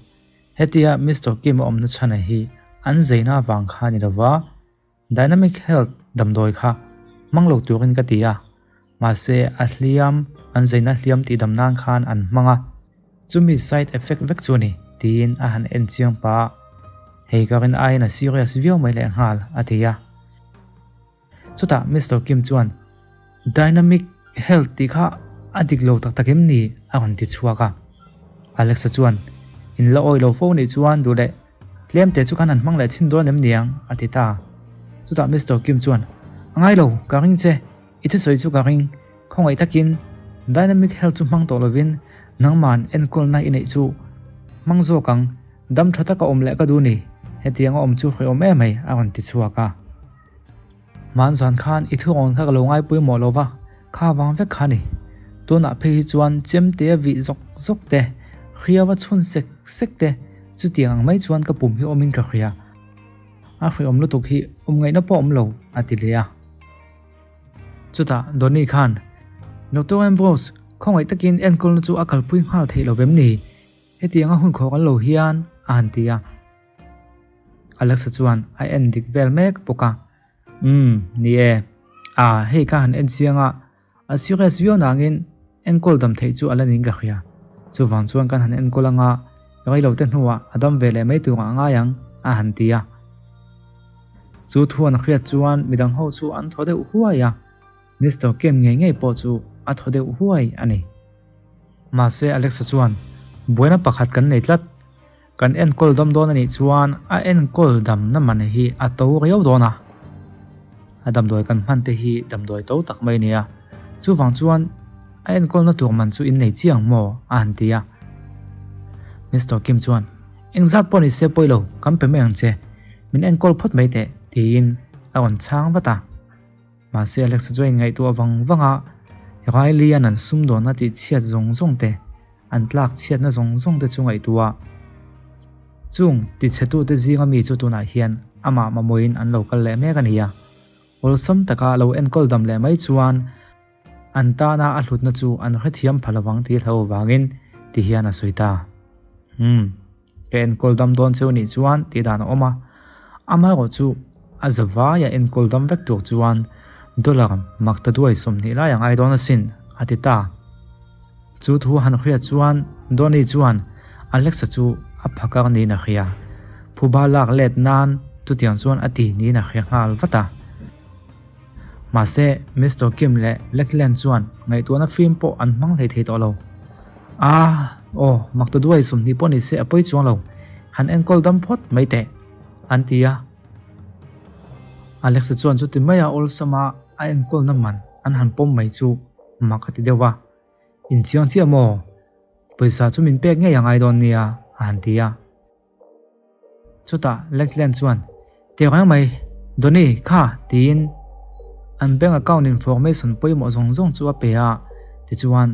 hetia Mister Kim a awmna chhan hi an zeina avang kha a ni lova, Dynamic Health damdawi kha hmang lo turin ka ti a, mahse a hliam an zeina hliam tih dam nan khan an hmang a, chumi side effect vek chu a ni tiin a han en chiang pah a, hei ka rin aiin a serious viau mai leh nghal a ti a. Chutah Mister Kim chuan Dynamic Health tih kha a dik lo tak tak em ni? a rawn ti chhuak a, Alexa chuan In la awih lo fo nih chuan duh leh Tlem te chu kan han hmang leh chhin dawn em niang? a ti ta. Chutah Mister Kim chuan, A ngai lo, ka ring che. I thusawi chu ka ring. Khawngaih takin Dynamic Health chu hmang tawh lovin nangman enkawlna i neih chu hmang zawk ang. Dam tha taka awm leh ka duh ni. Hetiang a awm chu hrehawm em mai, a rawn ti chhuak a. Hman zan khan i thurawn kha ka lo ngaipui mawh lo va, kha vang vek kha ni. Tunah phei hi chuan chemte a vih zawk zawk te, hriau a chhun sek sek te, chutiang ang mai chuan ka pum hi awmin ka hria. A hriawm lutuk hi awm ngaihna pawh awm lo, a ti leh a. Chutah Donny khan, Doctor Ambrose, khawngaih takin enkawlna chu a kalpui nghal theih lo vem ni? Hetianga hun khawk an lo hian, a han ti a. Alexa chuan a en dik vel mek bawk a, Umm, ni e. Ah, hei ka han en chiang a, a serious viau nangin enkawl dam theih chu a la ning ka hria. Chuvang chuan kan han enkawl anga reilo te hnuah a dam ve leh mai turah a ngai ang, a han ti a. Chu thu an hriat chuan midang ho chu an thaw deuh huai a, Mister Kim ngei ngei pawh chu a thaw deuh huai a ni. Mahse Alexa chuan, Buaina pakhat kan nei tlat. Kan enkawl dam dawn a nih chuan a enkawl damna man hi a to riau dawn a, a damdawi kan hman te hi damdawi to tak mai a ni a, chuvang chuan a enkawlna tur man chu in nei chiang maw? a han ti a. Mister Kim chuan, Engzat pawh ni se pawi lo, kan pe mai ang che, min enkawl phawt mai teh, tiin a rawn chhang vat a. Mahse Alexa chuan inngaihtuah vang vang a, Riley-a'n an sumdawnna tih chhiat zawng zawng te, An tlak chhiatna zawng zawng te chu ngaihtuah. Chung tichhetute zinga mi chu tunah hian amah mamawhin an lo kal leh mek a ni a. Awlsam taka lo enkawl dam leh mai chuan an tana a hlutna chu an hrethiam pha lovang tih hlo avangin ti hian a sawi ta. Umm, ka enkawl dam dawn cheu nih chuan tih dan a awm a. Amaherawh chu a zavaia enkawl dam vek tur chuan dollar makta duai 20 lai a ngai dawn asin, a ti ta. Chu thu han hriat chuan Donny chuan Alexa chu a phakar niin a hria. Phuba lak let nan chutiang chuan a ti niin a hre nghal vat a. Mahse, Mister Kim leh Lachlan chuan ngaihtuahna fim pawh an hmang hlei thei tawh lo. Ah, aw, mak ta duai 20 pawh ni se a pawi chuang lo, han enkawl dam phawt mai teh, an ti a. Alexa chuan chuti maia awlsama a enkawlna man an han pawm mai chu mak a ti deuh va. Inchiang chiah maw? Pawisa chu min pek ngei a ngai dawn nia, a han ti a. Chutah Lachlan chuan, Teh reng mai, Donny, kha, tiin an bank account information pawimawh zawng zawng chu a pe a. Tichuan,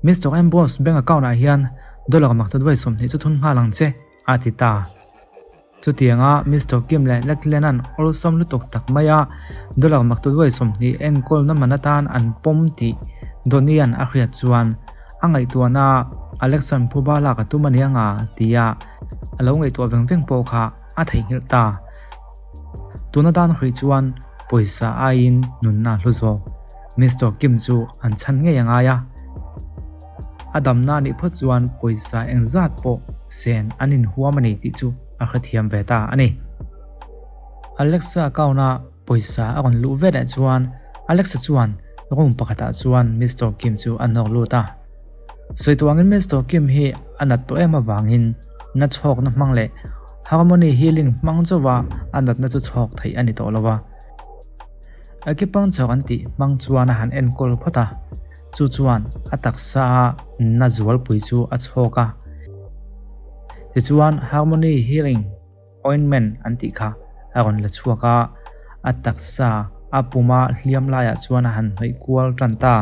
Mister Ambrose bank account ah hian dollar makta duai 20 chu thun nghal ang che, a ti ta. Chutianga Mister Kim leh Lachlan-a'n awlsam lutuk tak maia dollar maktaduai 20 enkawlna man atan an pawm tih Donny-a'n a hriat chuan a ngaihtuahna Alex-a'n phuba lak a tum a nia nga tia a lo ngaihtuah veng veng pawh kha a theihnghilh ta. Tuna dan hrih chuan pawisa aiin nunna a hlu zawk. Mister Kim chu an chhan ngei a ngai a. A damna a nih phawt chuan pawisa engzat pawh sen an inhuam a ni tih chu a hrethiam ve ta a ni. Alexa account-a pawisa a rawn luh ve leh chuan Alexa chuan room pakhatah chuan Mister Kim chu a nawr lut a. Sawi tawh angin Mister Kim hi a nat tawh em avangin na chhawkna hmang leh Harmony Healing hmang chauha a natna chu chhawk theih a ni tawh lo a. Acupuncture an tih hmang chuan a han enkawl phawt a. Chu chuan a taksa a na zualpui chu a chhawk a. Tichuan Harmony Healing Ointment an tih kha a rawn la chhuak a, a taksa a puma hliam laiah chuan a han hnawih kual tan ta.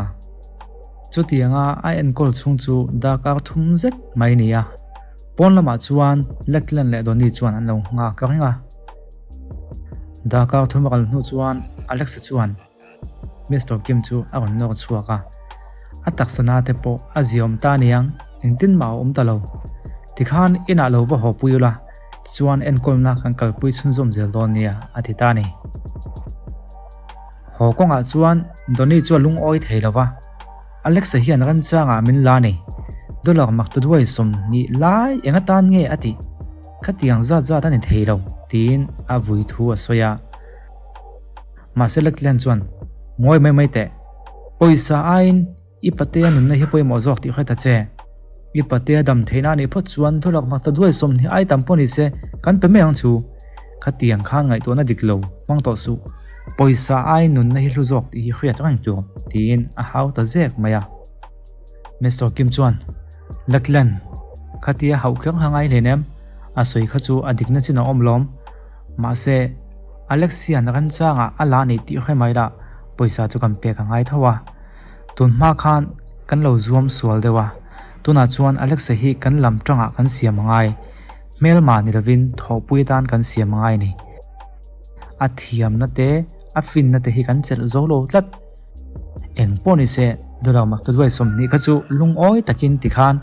Chutianga a enkawl chhung chu darkar thum zet mai a ni a. Pawn lamah chuan Lachlan leh Donny chuan an lo nghak reng a. Darkar thum a kal hnu chuan Alexa chuan Mister Kim chu a rawn nawr chhuak a, a taksa na te pawh a ziawm ta aniang, engtin mah a awm ta lo. Tikhan inah lo va haw pui ula, tichuan enkawlna kan kalpui chhunzawm zel dawn nia, a ti ta a ni. Haw kawngah chuan Donny chu a lungawi thei lo va, Alexa hian remchangah min la ni, dollar mak ta duai 20 lai eng atan nge a tih? Khatiang zat zat a ni thei lo, tiin a vui thu a sawi a. Mahse Lachlan chuan, Ngawi mai mai teh. Pawisa aiin i patea nunna hi pawimawh zawk tih hre ta che. I patea dam theihna a nih phawt chuan thulak hmak ta duai 20 ai tam pawh ni se kan pe mai ang chu. Khatiang khan ngaihtuahna dik lo hmang tawh suh. Pawisa aiin nunna hi hlu zawk tih hi hriat reng tur, tiin a hau ta zek mai a. Mister Kim chuan, Lachlan, khatia hauh kher kha ngai hleinem, a sawi kha chu a dikna chin a awm lawm. Mahse, Alex hian remchangah a la nei tih hre mai lah pawisa chu kan pek a ngai tho a. Tun hma khan kan lo zuam sual deuh a, tunah chuan Alexa hi kan lam tangah kan siam a ngai. Hmelma ni lovin thawhpui atan kan siam a ngai a ni. A thiamna te, a finna te hi kan chelh zo lo tlat. Eng pawh ni se, dollar mak ta duai 20 kha chu lungawi takin tikhan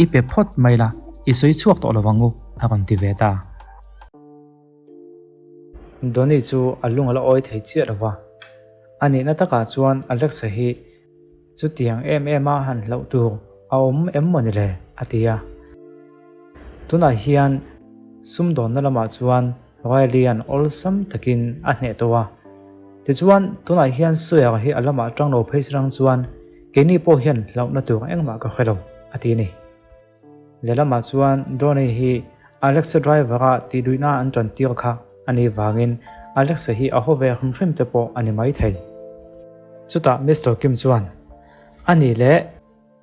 i pe phawt mai la, i sawi chhuak tawh lovang u, a rawn ti ve ta. Donny chu a lung a la awi thei chiah lo va, a nihna takah chuan Alexa hi chutiang em em a han hlauh tur a awm em maw ni le? a ti a. Tunah hian sumdawnna lamah chuan Riley-a'n awlsam takin a hneh tawh a. Tichuan, tunah hian Sawyer hi a lamah tang lo phei serang chuan keini pawh hian hlauhna tur engmah ka hre lo, a ti a ni. Lehlamah chuan Donny hi Alexa driver-a tihduihna an tan tir kha a nih vangin Alexa hi a haw ve hrim hrim te pawh a ni maithei. Chutah Mister Kim chuan, A nih leh,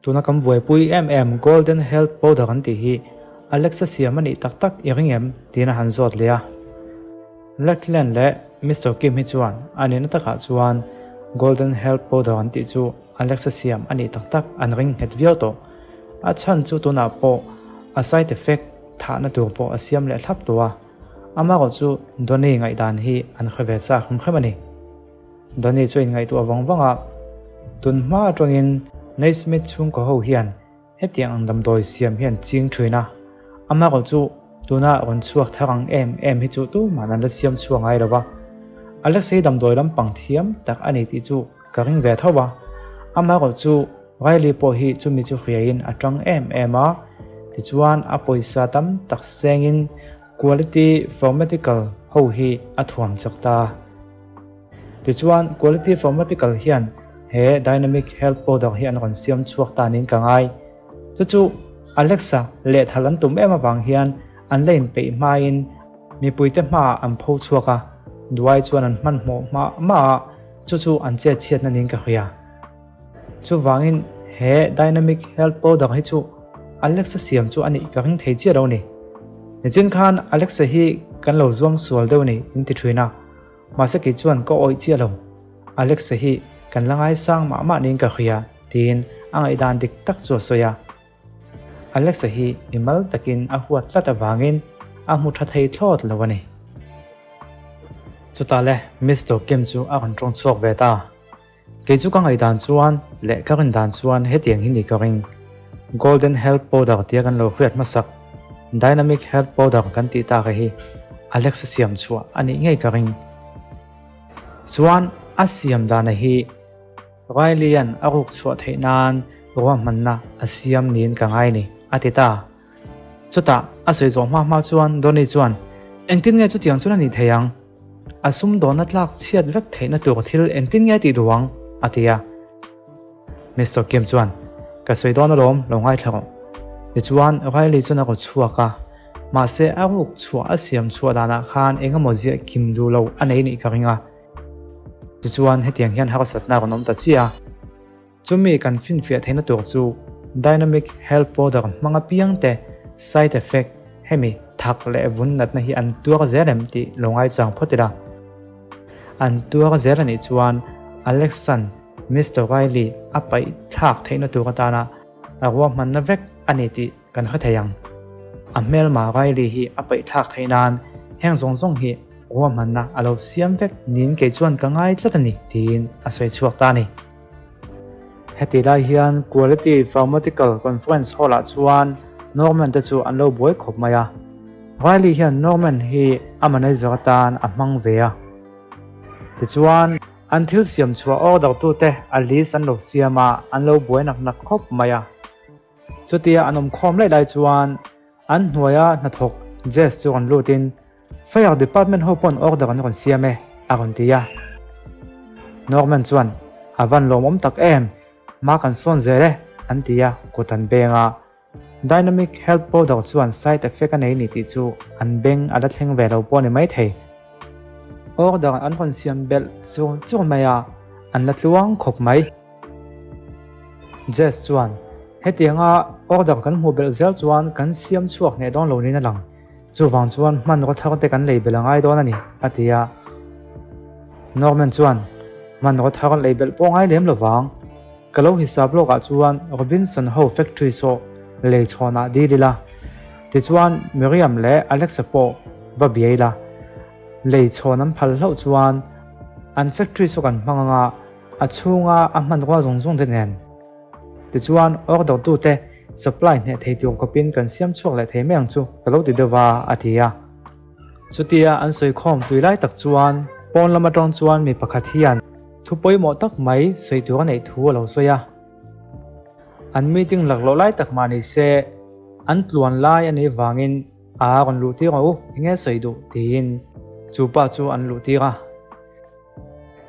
tuna kan buaipui em em Golden Health Powder an tih hi Alexa siam a nih tak tak i ring em? tiin a han zawt leh a. Lachlan leh Mister Kim hi chuan a nihna takah chuan Golden Health Powder an tih chu Alexa siam a nih tak tak an ring nghet viau tawh. A chhan chu tunah pawh a side effect thahna tur pawh a siam leh thlap tawh a, amaherawh chu Donny ngaihdan hi an hre ve chak hrim hrim a ni. Donny chu a inngaihtuah vang vang a, tun hma atangin Naismith chhungkaw ho hian hetiang ang damdawi siam hi an ching thin a, amaherawh chu tuna rawn chhuak thar ang em em hi chu tumah an la siam chhuak ngai lo va, Alexei damdawi lampang thiam tak a ni tih chu ka ring ve tho a, amaherawh chu Riley pawh hi chumi chu hriaiin a tang em em a, tichuan a pawisa tam tak sengin Quality Pharmaceutical ho hi a thuam chak ta. Tichuan, Quality Pharmaceutical hian he Dynamic Health Powder hi an rawn siam chhuak ta niin ka ngai. Chu chu Alexa lehthal an tum em avang hian an la inpeih hmain mipuite hmaah an pho chhuak a, duai chuan an hmanhmawh hmah mah a, chu chu an chetchhiatna niin ka hria. Chuvangin he Dynamic Health Powder hi chu Alexa siam chu a nih ka ring thei chiah lo ni. Nichin khan Alexa hi kan lo zuam sual deuh ni in ti thin a, mahse kei chuan ka awih chiah lo. Alexa hi kan la ngaisang mah mah niin ka hria tiin a ngaihdan dik tak chu a sawi a. Alexa hi mimal takin a huat tlat avangin a hmu tha thei thlawt lo a ni. Chutah le Mister Kim chu a rawn tawng chhuak ve ta. Kei chu ka ngaihdan chuan leh ka rindan chuan hetiang hi ni ka ring. Golden Health Powder tia kan lo hriat hmasak Dynamic Health Powder kan tih tak hi Alexa siam chhuah a nih ngei ka ring. Chuan a siam dana hi Riley-a'n a ruk chhuah theih nan ruahmanna a siam niin ka ngai ni, a ti ta. Chutah a sawi zawh hma hma chuan Donny chuan, Engtin nge chutiang chuan a nih thei ang? A sumdawnna tlak chhiat vek theihna tur thil engtin nge tih duh ang? a ti a. Mister Kim chuan, Ka sawi dawn alawm, lo ngaithla rawh. Tichuan Riley chuan a rawn chhuak a, mahse a ruk chhuah a siam chhuah danah khan eng emaw ziah kim duh lo a nei nih ka ring a. Tichuan hetiang hian harsatna a rawn awm ta chiah a. Chumi kan finfiah theihna tur chu Dynamic Health Powder hmang apiangte side effect hemi thak leh vun natna hi an tuar zel em tih lo ngaichang phawt ila. An tuar zel anih chuan Alexan Mister Riley a paih thlak theihna tur atana a ruahmanna vek a ni tih kan hre thei ang. A hmelma Riley hi a paih thlak theih nan heng zawng zawng hi ruahmanna a lo siam vek niin kei chuan ka ngai tlat a ni tiin a sawi chhuak ta a ni. Heti lai hian Quality Pharmaceutical Conference Hall-ah chuan Norman te chu an lo buai khawp mai a. Riley hian Norman hi a manager atan a hmang ve a. Tichuan, an thil siam chhuah order tute a list an lo siam a, an lo buai nak nak khawp mai a. Chutia an awm khawm laih lai chuan an hnuaia hnathawk Jess chu rawn lutin, Fire department ho pawn order an rawn siam e, a rawn ti a. Norman chuan, A van lawmawm tak em, hma kan sawn zel e, an ti a, kut an beng a. Dynamic Health Powder chuan side effect a nei ni tih chu an beng a la thleng ve lo pawh a ni maithei. Order an rawn siam belh chur chur mai a, an la tluang khawp mai. Jess chuan, Hetianga order kan hmuh belh zel chuan kan siam chhuak hneh dawn lo niin a lang. Chuvang chuan hmanraw thar te kan lei belh a ngai dawn a ni, a ti a. Norman chuan, Hmanraw thar lei belh pawh ngai lem lo vang. Ka lo hisap lawkah chuan Robinson ho factory saw lei chhawnah dil ila. Tichuan Miriam leh Alexa pawh va bia ila. Lei chhawn an phal hlauh chuan an factory saw kan hmang anga a chhunga a hmanrua zawng zawng te nen. Tichuan order tute supply hneh thei tur khawpin kan siam chhuak leh thei mai ang chu ka lo ti deuh va, a ti a. Chutia an sawi khawm tui lai tak chuan pawn lam atang chuan mi pakhat hian thu pawimawh tak mai sawi tur a neih thu a lo sawi a. An meeting laklawh lai tak mah ni se an tluan lai a nih vangin a rawn luh tir ang u, enge sawi duh tiin chu pa chu an luh tir a.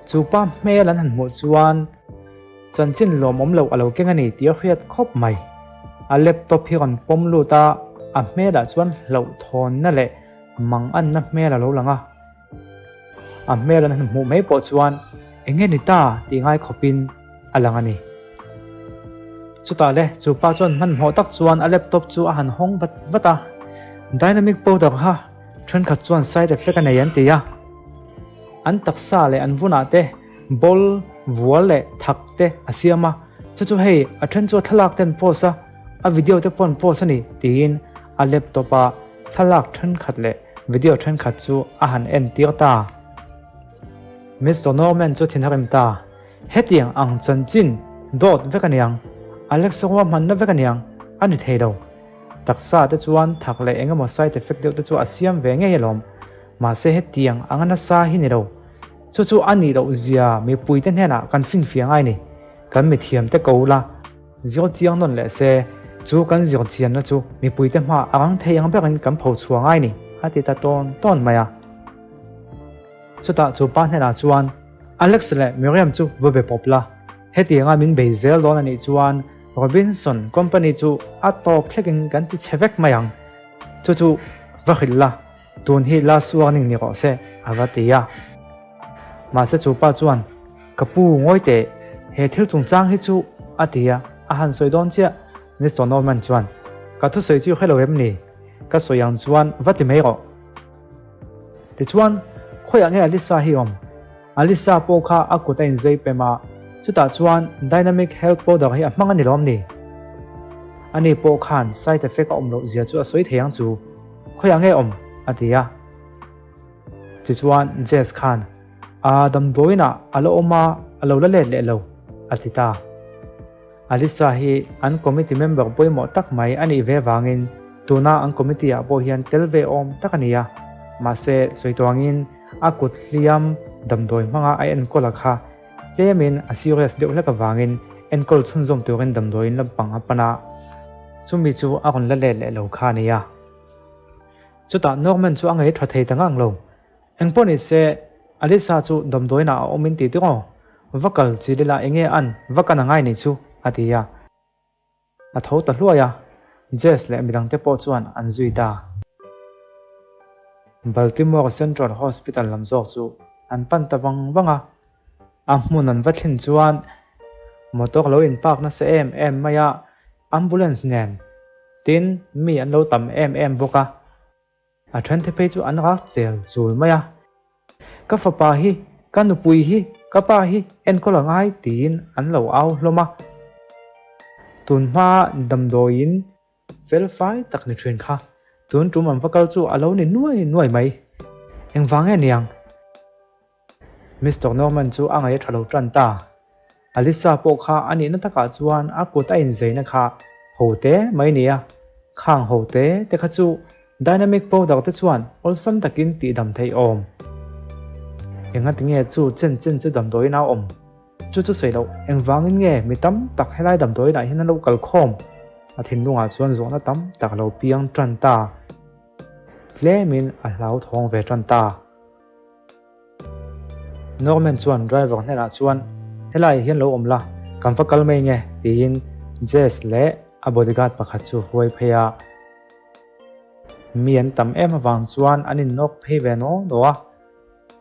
Chu pa hmel an han hmuh chuan chanchin lawmawm loh a lo keng a ni tih a hriat khawp mai. A laptop hi rawn pawm lut a, a hmelah chuan hlauhthawnna leh manganna hmel a lo lang a. A hmel an han hmuh mai pawh chuan eng nge ni ta tih ngai khawpin a lang a ni. Chutah le chu pa chuan hmanhmawh tak chuan a laptop chu a han hawng vat vat a, Dynamic powder kha Thenkhat chuan side effect a nei an ti a, an taksa leh an vunah te bawl vual leh thak te a siam a, chu chu hei a then chu a thlalak te an post a, a video te pawh an post a ni tiin a laptop a thlalak thenkhat leh video thenkhat chu a han entir ta. Mister Norman chu thin a rem ta, hetiang ang chanchin dawt vek a niang, Alex ruahmanna vek a niang a ni thei lo. Taksa te chuan thak leh eng emaw side effect deuh te chu a siam ve ngei alawm. Mahse hetiang anga nasa hi ni lo. Chu chu a nih loh zia mipui te hnenah kan finfiah ngai ni. Kan mithiam te ko la zir chiang nawn leh se, chu kan zir chianna chu mipui te hma a rang thei ang berin kan pho chhuah ngai ni, a ti ta tawn tawn mai a. Chutah chu pa hnenah chuan, Alex leh Miriam chu va be pawp la, hetianga min bei zel dawn a nih chuan Robinson company chu a tawp thlekin kan ti chhe vek mai ang. Chu chu va hrilh la, tun hi last warning ni rawh se, a va ti a. Mahse chu pa chuan, Ka pu ngawi teh, he thil chungchang hi chu, a ti a, a han sawi dawn chiah. Mister Norman chuan, Ka thusawi chu i hre lo em ni? Ka sawi ang chuan va ti mai rawh. Tichuan, khawiah nge Alisa hi awm? Alisa pawh kha a kut a inzei pem a, chutah chuan Dynamic Health Powder hi a hmang a ni lawm ni? Ani pawh khan side effect a awm loh zia chu a sawi thei ang chu. Khawiah nge awm? a ti a. Tichuan, Jess khan, A damdawiinah a la awm a, a lo la let leh lo, a ti ta. Alisa hi an committee member pawimawh tak mai a nih ve vangin tuna an committee ah pawh hian tel ve awm tak a ni a, mahse sawi tuangin a kut hliam damdawi hmanga a enkawl a kha tlemin a serious deuh hlek avangin enkawl chhunzawm turin damdawiin lampang a pan a, chumi chu a rawn la let leh lo kha a ni a. Chutah Norman chu a ngei tha thei ta ngang lo. Engpawh ni se, Alisa chu damdawiinah a awm in ti tiraw? Va kal chi lila enge an va kan a ngai ni chu, a ti a. A tho ta hluai a, Jess leh midangte pawh chuan an zui ta. Baltimore Central Hospital lam zawk chu an pan ta vang vang a, a hmun an va thlen chuan motor lo in park nasa em em mai a, ambulance nen tin mi an lo tam em em bawk a. A thente phei chu an rak chel chul mai a, Ka fapa hi, ka nupui hi, ka pa hi enkawl a ngai tiin an lo au hlawm a. Tun hma damdawiin fel fai tak ni thin kha tun tum an va kal chu a lo ni nuai nuai mai. Engvang nge niang? Mister Norman chu a ngaih a tha lo tan ta. Alisa pawh kha a nihna takah chuan a kut a inzeina kha ho te mai nia. Khang ho te te kha chu dynamic powder te chuan awlsam takin tihdam theih awm. Engatinge chu chen chen chu damdawiin a awm? Chu chu sawi loh, engvangin nge mi tam tak helai damdawiinah hian an lo kal khawm? A thinlungah chuan zawhna tam tak a lo piang tan ta. Tlemin a hlauthawng ve tan ta. Norman chuan driver hnenah chuan, Helaiah hian lo awm la, kan va kal mai nge, tiin Jess leh a bodyguard pakhat chu huai phei a. Mi an tam em avang chuan an innawk phei ve naw naw a.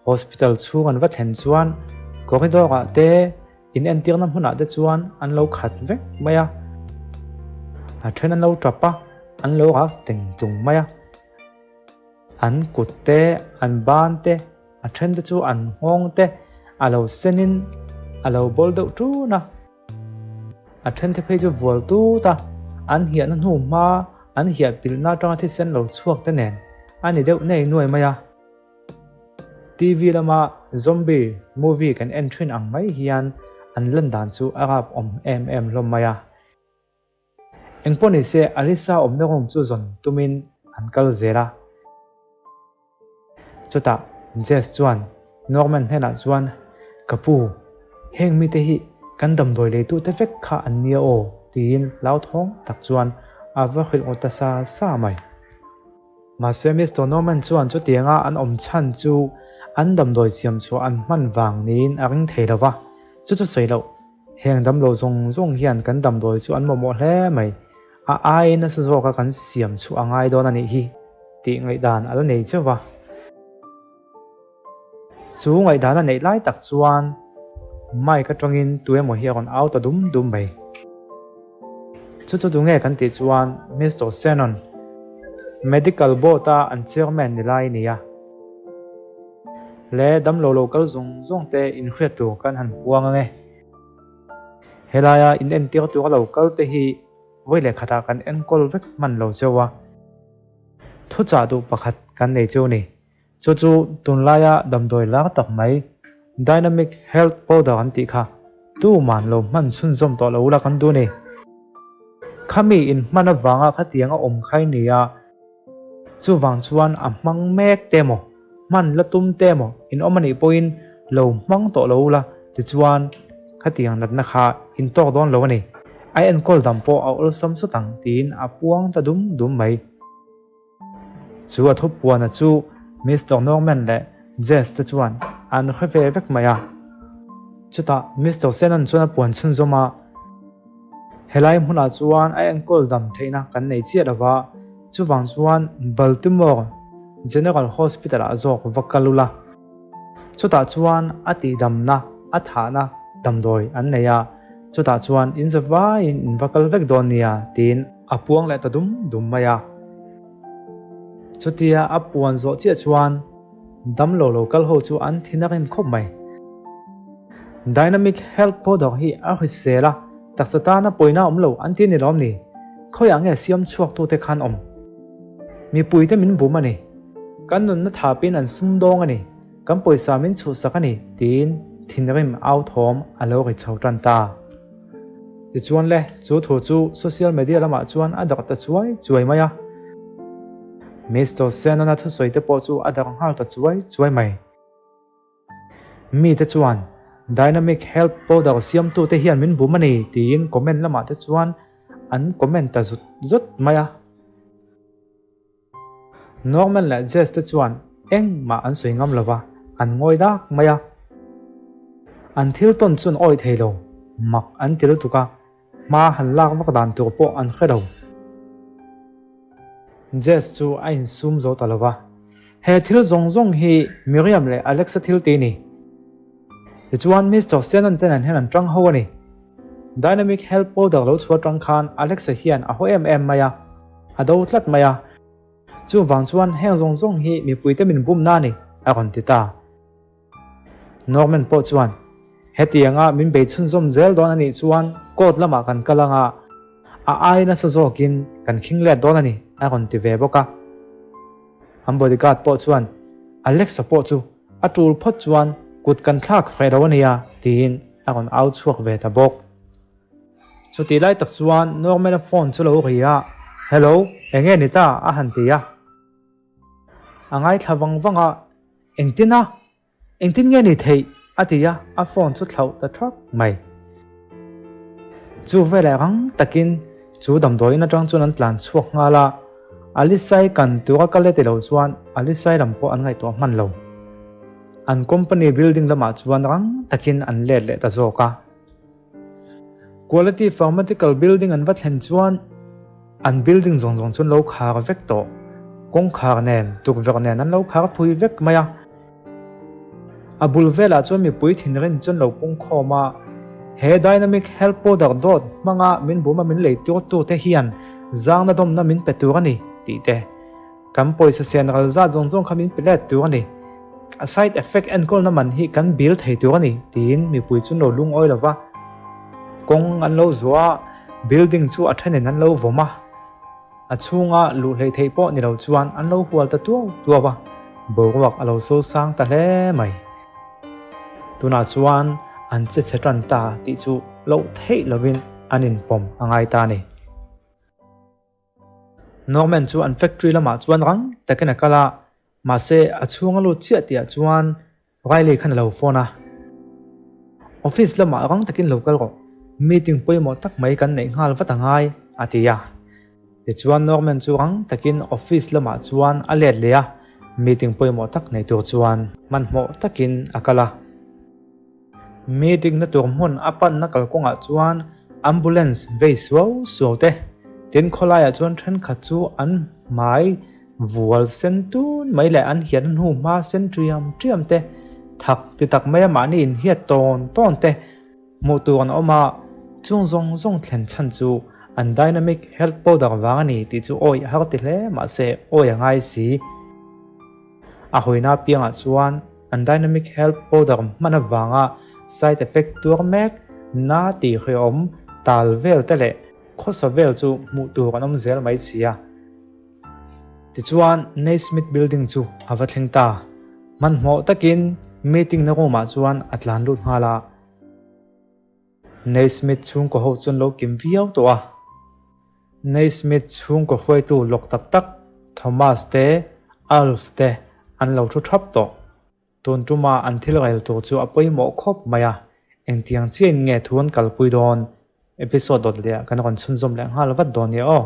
Hospital chhung an va thlen chuan corridor ah te in entirna hmunah te chuan an lo khat vek mai a. A then an lo tap a, an lo rak teng tung mai a. An kut te, an ban te, a then te chu an nghawng te a lo senin a lo bawl deuh tun a. A then te phei chu vual tut a, an hiahna hnu hma an hiah pilhna atanga thisen lo chhuak te nen a ni deuh nei nuai mai a. TV lama zombie movie kan en thin ang mai hian an lan dan chu a rap awm em em hlawm mai a. Engpawh ni se Alisa awmna room chu zawn tumin an kal zel a. Chutah Jess chuan Norman hnenah chuan, Ka pu, heng mite hi kan damdawi leitute vek kha an nia aw tiin hlauthawng tak chuan a va hrilh ngawt ta sa sa mai. Mahse Mister Norman chuan chutianga an awm chhan chu an damdawi siam chhuah an hman vang niin a ring thei lo va, chu chu sawi loh. Heng damlo zawng zawng hian kan damdawi chu an mamawh hle mai. A ai nasa zawka kan siam chu a ngai dawn a nih hi tih ngaihdan a la nei cheuh va. Chu ngaihdan a neih lai tak chuan mic atangin tu emaw hi a rawn au ta dum dum mai. Chu chu tunge kan tih chuan Mister Shannon, Medical Board a an chairman ni lai a ni a. Le damlo lo kal zawng zawng te inhriat tur kan han puang ange. Helaia in entir tur a lo kal te hi vawi leh khatah kan enkawl vek hman lo cheu a. Thuchah duh pakhat kan nei cheu ni. Chu chu tunlaia damdawi lar tak mai Dynamic Health Powder an tih kha tuman lo hman chhunzawm tawh lo ula kan duh ni. Khami in hman avanga khatiang a awm khai nia. Chuvang chuan a hmang mek te maw, hman la tum te maw in awm a nih pawhin lo hmang tawh lo ula tichuan khatiang natna kha in tawk dawn lo a ni. A enkawl dam pawh a awlsam sawt ang tiin a puang ta dum dum mai. Chu a thupuana chu Mister Norman leh Jess te chuan an hre ve vek mai a. Chutah Mister Shannon chuan a puan chhunzawm a, Helai hmunah chuan a enkawl dam theihna kan nei chiah lo va, chuvang chuan Baltimore General Hospital ah zawk va kal ula. Chutah chuan a tihdamna, a thahna damdawi an nei a, chutah chuan in za vaiin in va kal vek dawn nia tiin a puang leh ta dum dum mai a. Chutia a puan zawh chiah chuan damlo lo kal ho chu an thin a rem khawp mai. Dynamic Health product hi a hrisel a, taksa tana pawina awm lo an ti ni lawm ni? Khawiah nge siam chhuaktute khan awm? Mipuite min bum a ni. Kan nunna thapin an sumdawng a ni, kan pawisa min chhuhsak a ni, tiin thinrim au thawm a lo ri chho tan ta. Tichuan le, chu thu chu social media lamah chuan a darh ta chuai chuai mai a. Mister Shannon-a thusawi te pawh chu a darh nghal ta chuai chuai mai. Mite chuan, Dynamic Health Powder siamtute hian min bum a ni, tiin comment lamah te chuan an comment ta zut zut mai a. Norman leh Jess te chuan engmah an sawi ngam lova, an ngawi dak mai a. An thil tawn chu an awih thei lo, mak an ti lutuk a, hma han lak vak dan tur pawh an hre lo. Jess chu a insum zo ta lova, He thil zawng zawng hi Miriam leh Alexa thil ti ni. Tichuan Mister Shannon te nen hian an tang ho a ni. Dynamic Health Powder lo chhuah tang khan Alexa hian a haw em em mai a, a do tlat mai a. Chuvang chuan heng zawng zawng hi mipuite min bum na ni, a rawn ti ta. Norman pawh chuan, Hetianga min bei chhunzawm zel dawn a nih chuan court lamah kan kal anga, a ai nasa zawkin kan khing let dawn a ni, a rawn ti ve bawk a. An bodyguard pawh chuan, Alexa pawh chu a tul phawt chuan kut kan thlak hreh lo a nia, tiin a rawn au chhuak ve ta bawk. Chutih lai tak chuan Norman-a phone chu lo ri a, Hello, eng nge ni ta? a han ti a. A ngaithla vang vang a, Engtin a? Engtin nge ni theih? a ti a, a phone chu thlauh ta thak mai. Chu veleh rang takin chu damdawiin atang chuan an tlan chhuak nghal a, Alisai kan tura kal e ti lo chuan Alisai lam pawh an ngaihtuah hman lo. An company building lamah chuan rang takin an let leh ta zawk a. Quality Pharmaceutical building an va thlen chuan an building zawng zawng chu an lo khar vek tawh. Kawngkhar nen, tukverh nen an lo khar phui vek mai a. A bul velah chuan mipui thinrim chu an lo pung khawm a. He Dynamic Health Powder dawt hmanga min buma min lei tur tute hian zangna dawmna min pe tur a ni tih te. Kan pawisa sen ral zat zawng zawng kha min pe let tur a ni. A side effect enkawlna man hi kan bil thei tur a ni, tiin mipui chu an lo lungawi lo va. Kawng an lo zuah a, building chu a thenin an lo vawm a. A chhunga luh hleih theih pawh ni lo chuan an lo hual ta tuau tuau a, boruak a lo so sang ta hle mai. Tunah chuan an che chhe tan ta tih chu loh theih lovin an inpawm a ngai ta a ni. Norman chu an factory lamah chuan rang takin a kal a, mahse a chhung a lut chiah tihah chuan Riley khan a lo phone a. Office lamah rang takin lo kal rawh, meeting pawimawh tak mai kan neih nghal vat a ngai, a ti a. Tichuan Norman chu rang takin office lamah chuan a let leh a, meeting pawimawh tak nei tur chuan hmanhmawh takin a kal a. Meeting na tur hmun a panna kalkawngah chuan ambulance vei suau suau te, tin khawlaiah chuan thenkhat chu an hmai vual sen tun mai leh an hian hnu hma sen triam triam te, thak ti tak maia mahni inhiat tawn tawn te hmuh tur an awm a, chung zawng zawng thlen chhan chu an dynamic health powder vang a ni tih chu awi a har ti hle mahse awi a ngai si. A hawina piangah chuan an dynamic health powder hman avanga side effect tuar mek na tih hrehawm tal vel te leh khawsa vel chu hmuh tur an awm zel mai si a. Tichuan Naismith building chu a va thleng ta. Hmanhmawh takin meeting na room ah chuan a tlan lut nghal a. Naismith chhungkaw ho chuan lo kim viau tawh a. Naismith chhungkaw hruaitu lawk tak tak Thomas te, Alf te an lo thu thap tawh. Tun tuma an thil rel tur chu a pawimawh khawp mai a, engtiang chiahin nge thu an kalpui dawn? Episode dawt leh ah kan rawn chhunzawm leh nghal vat dawn nia aw.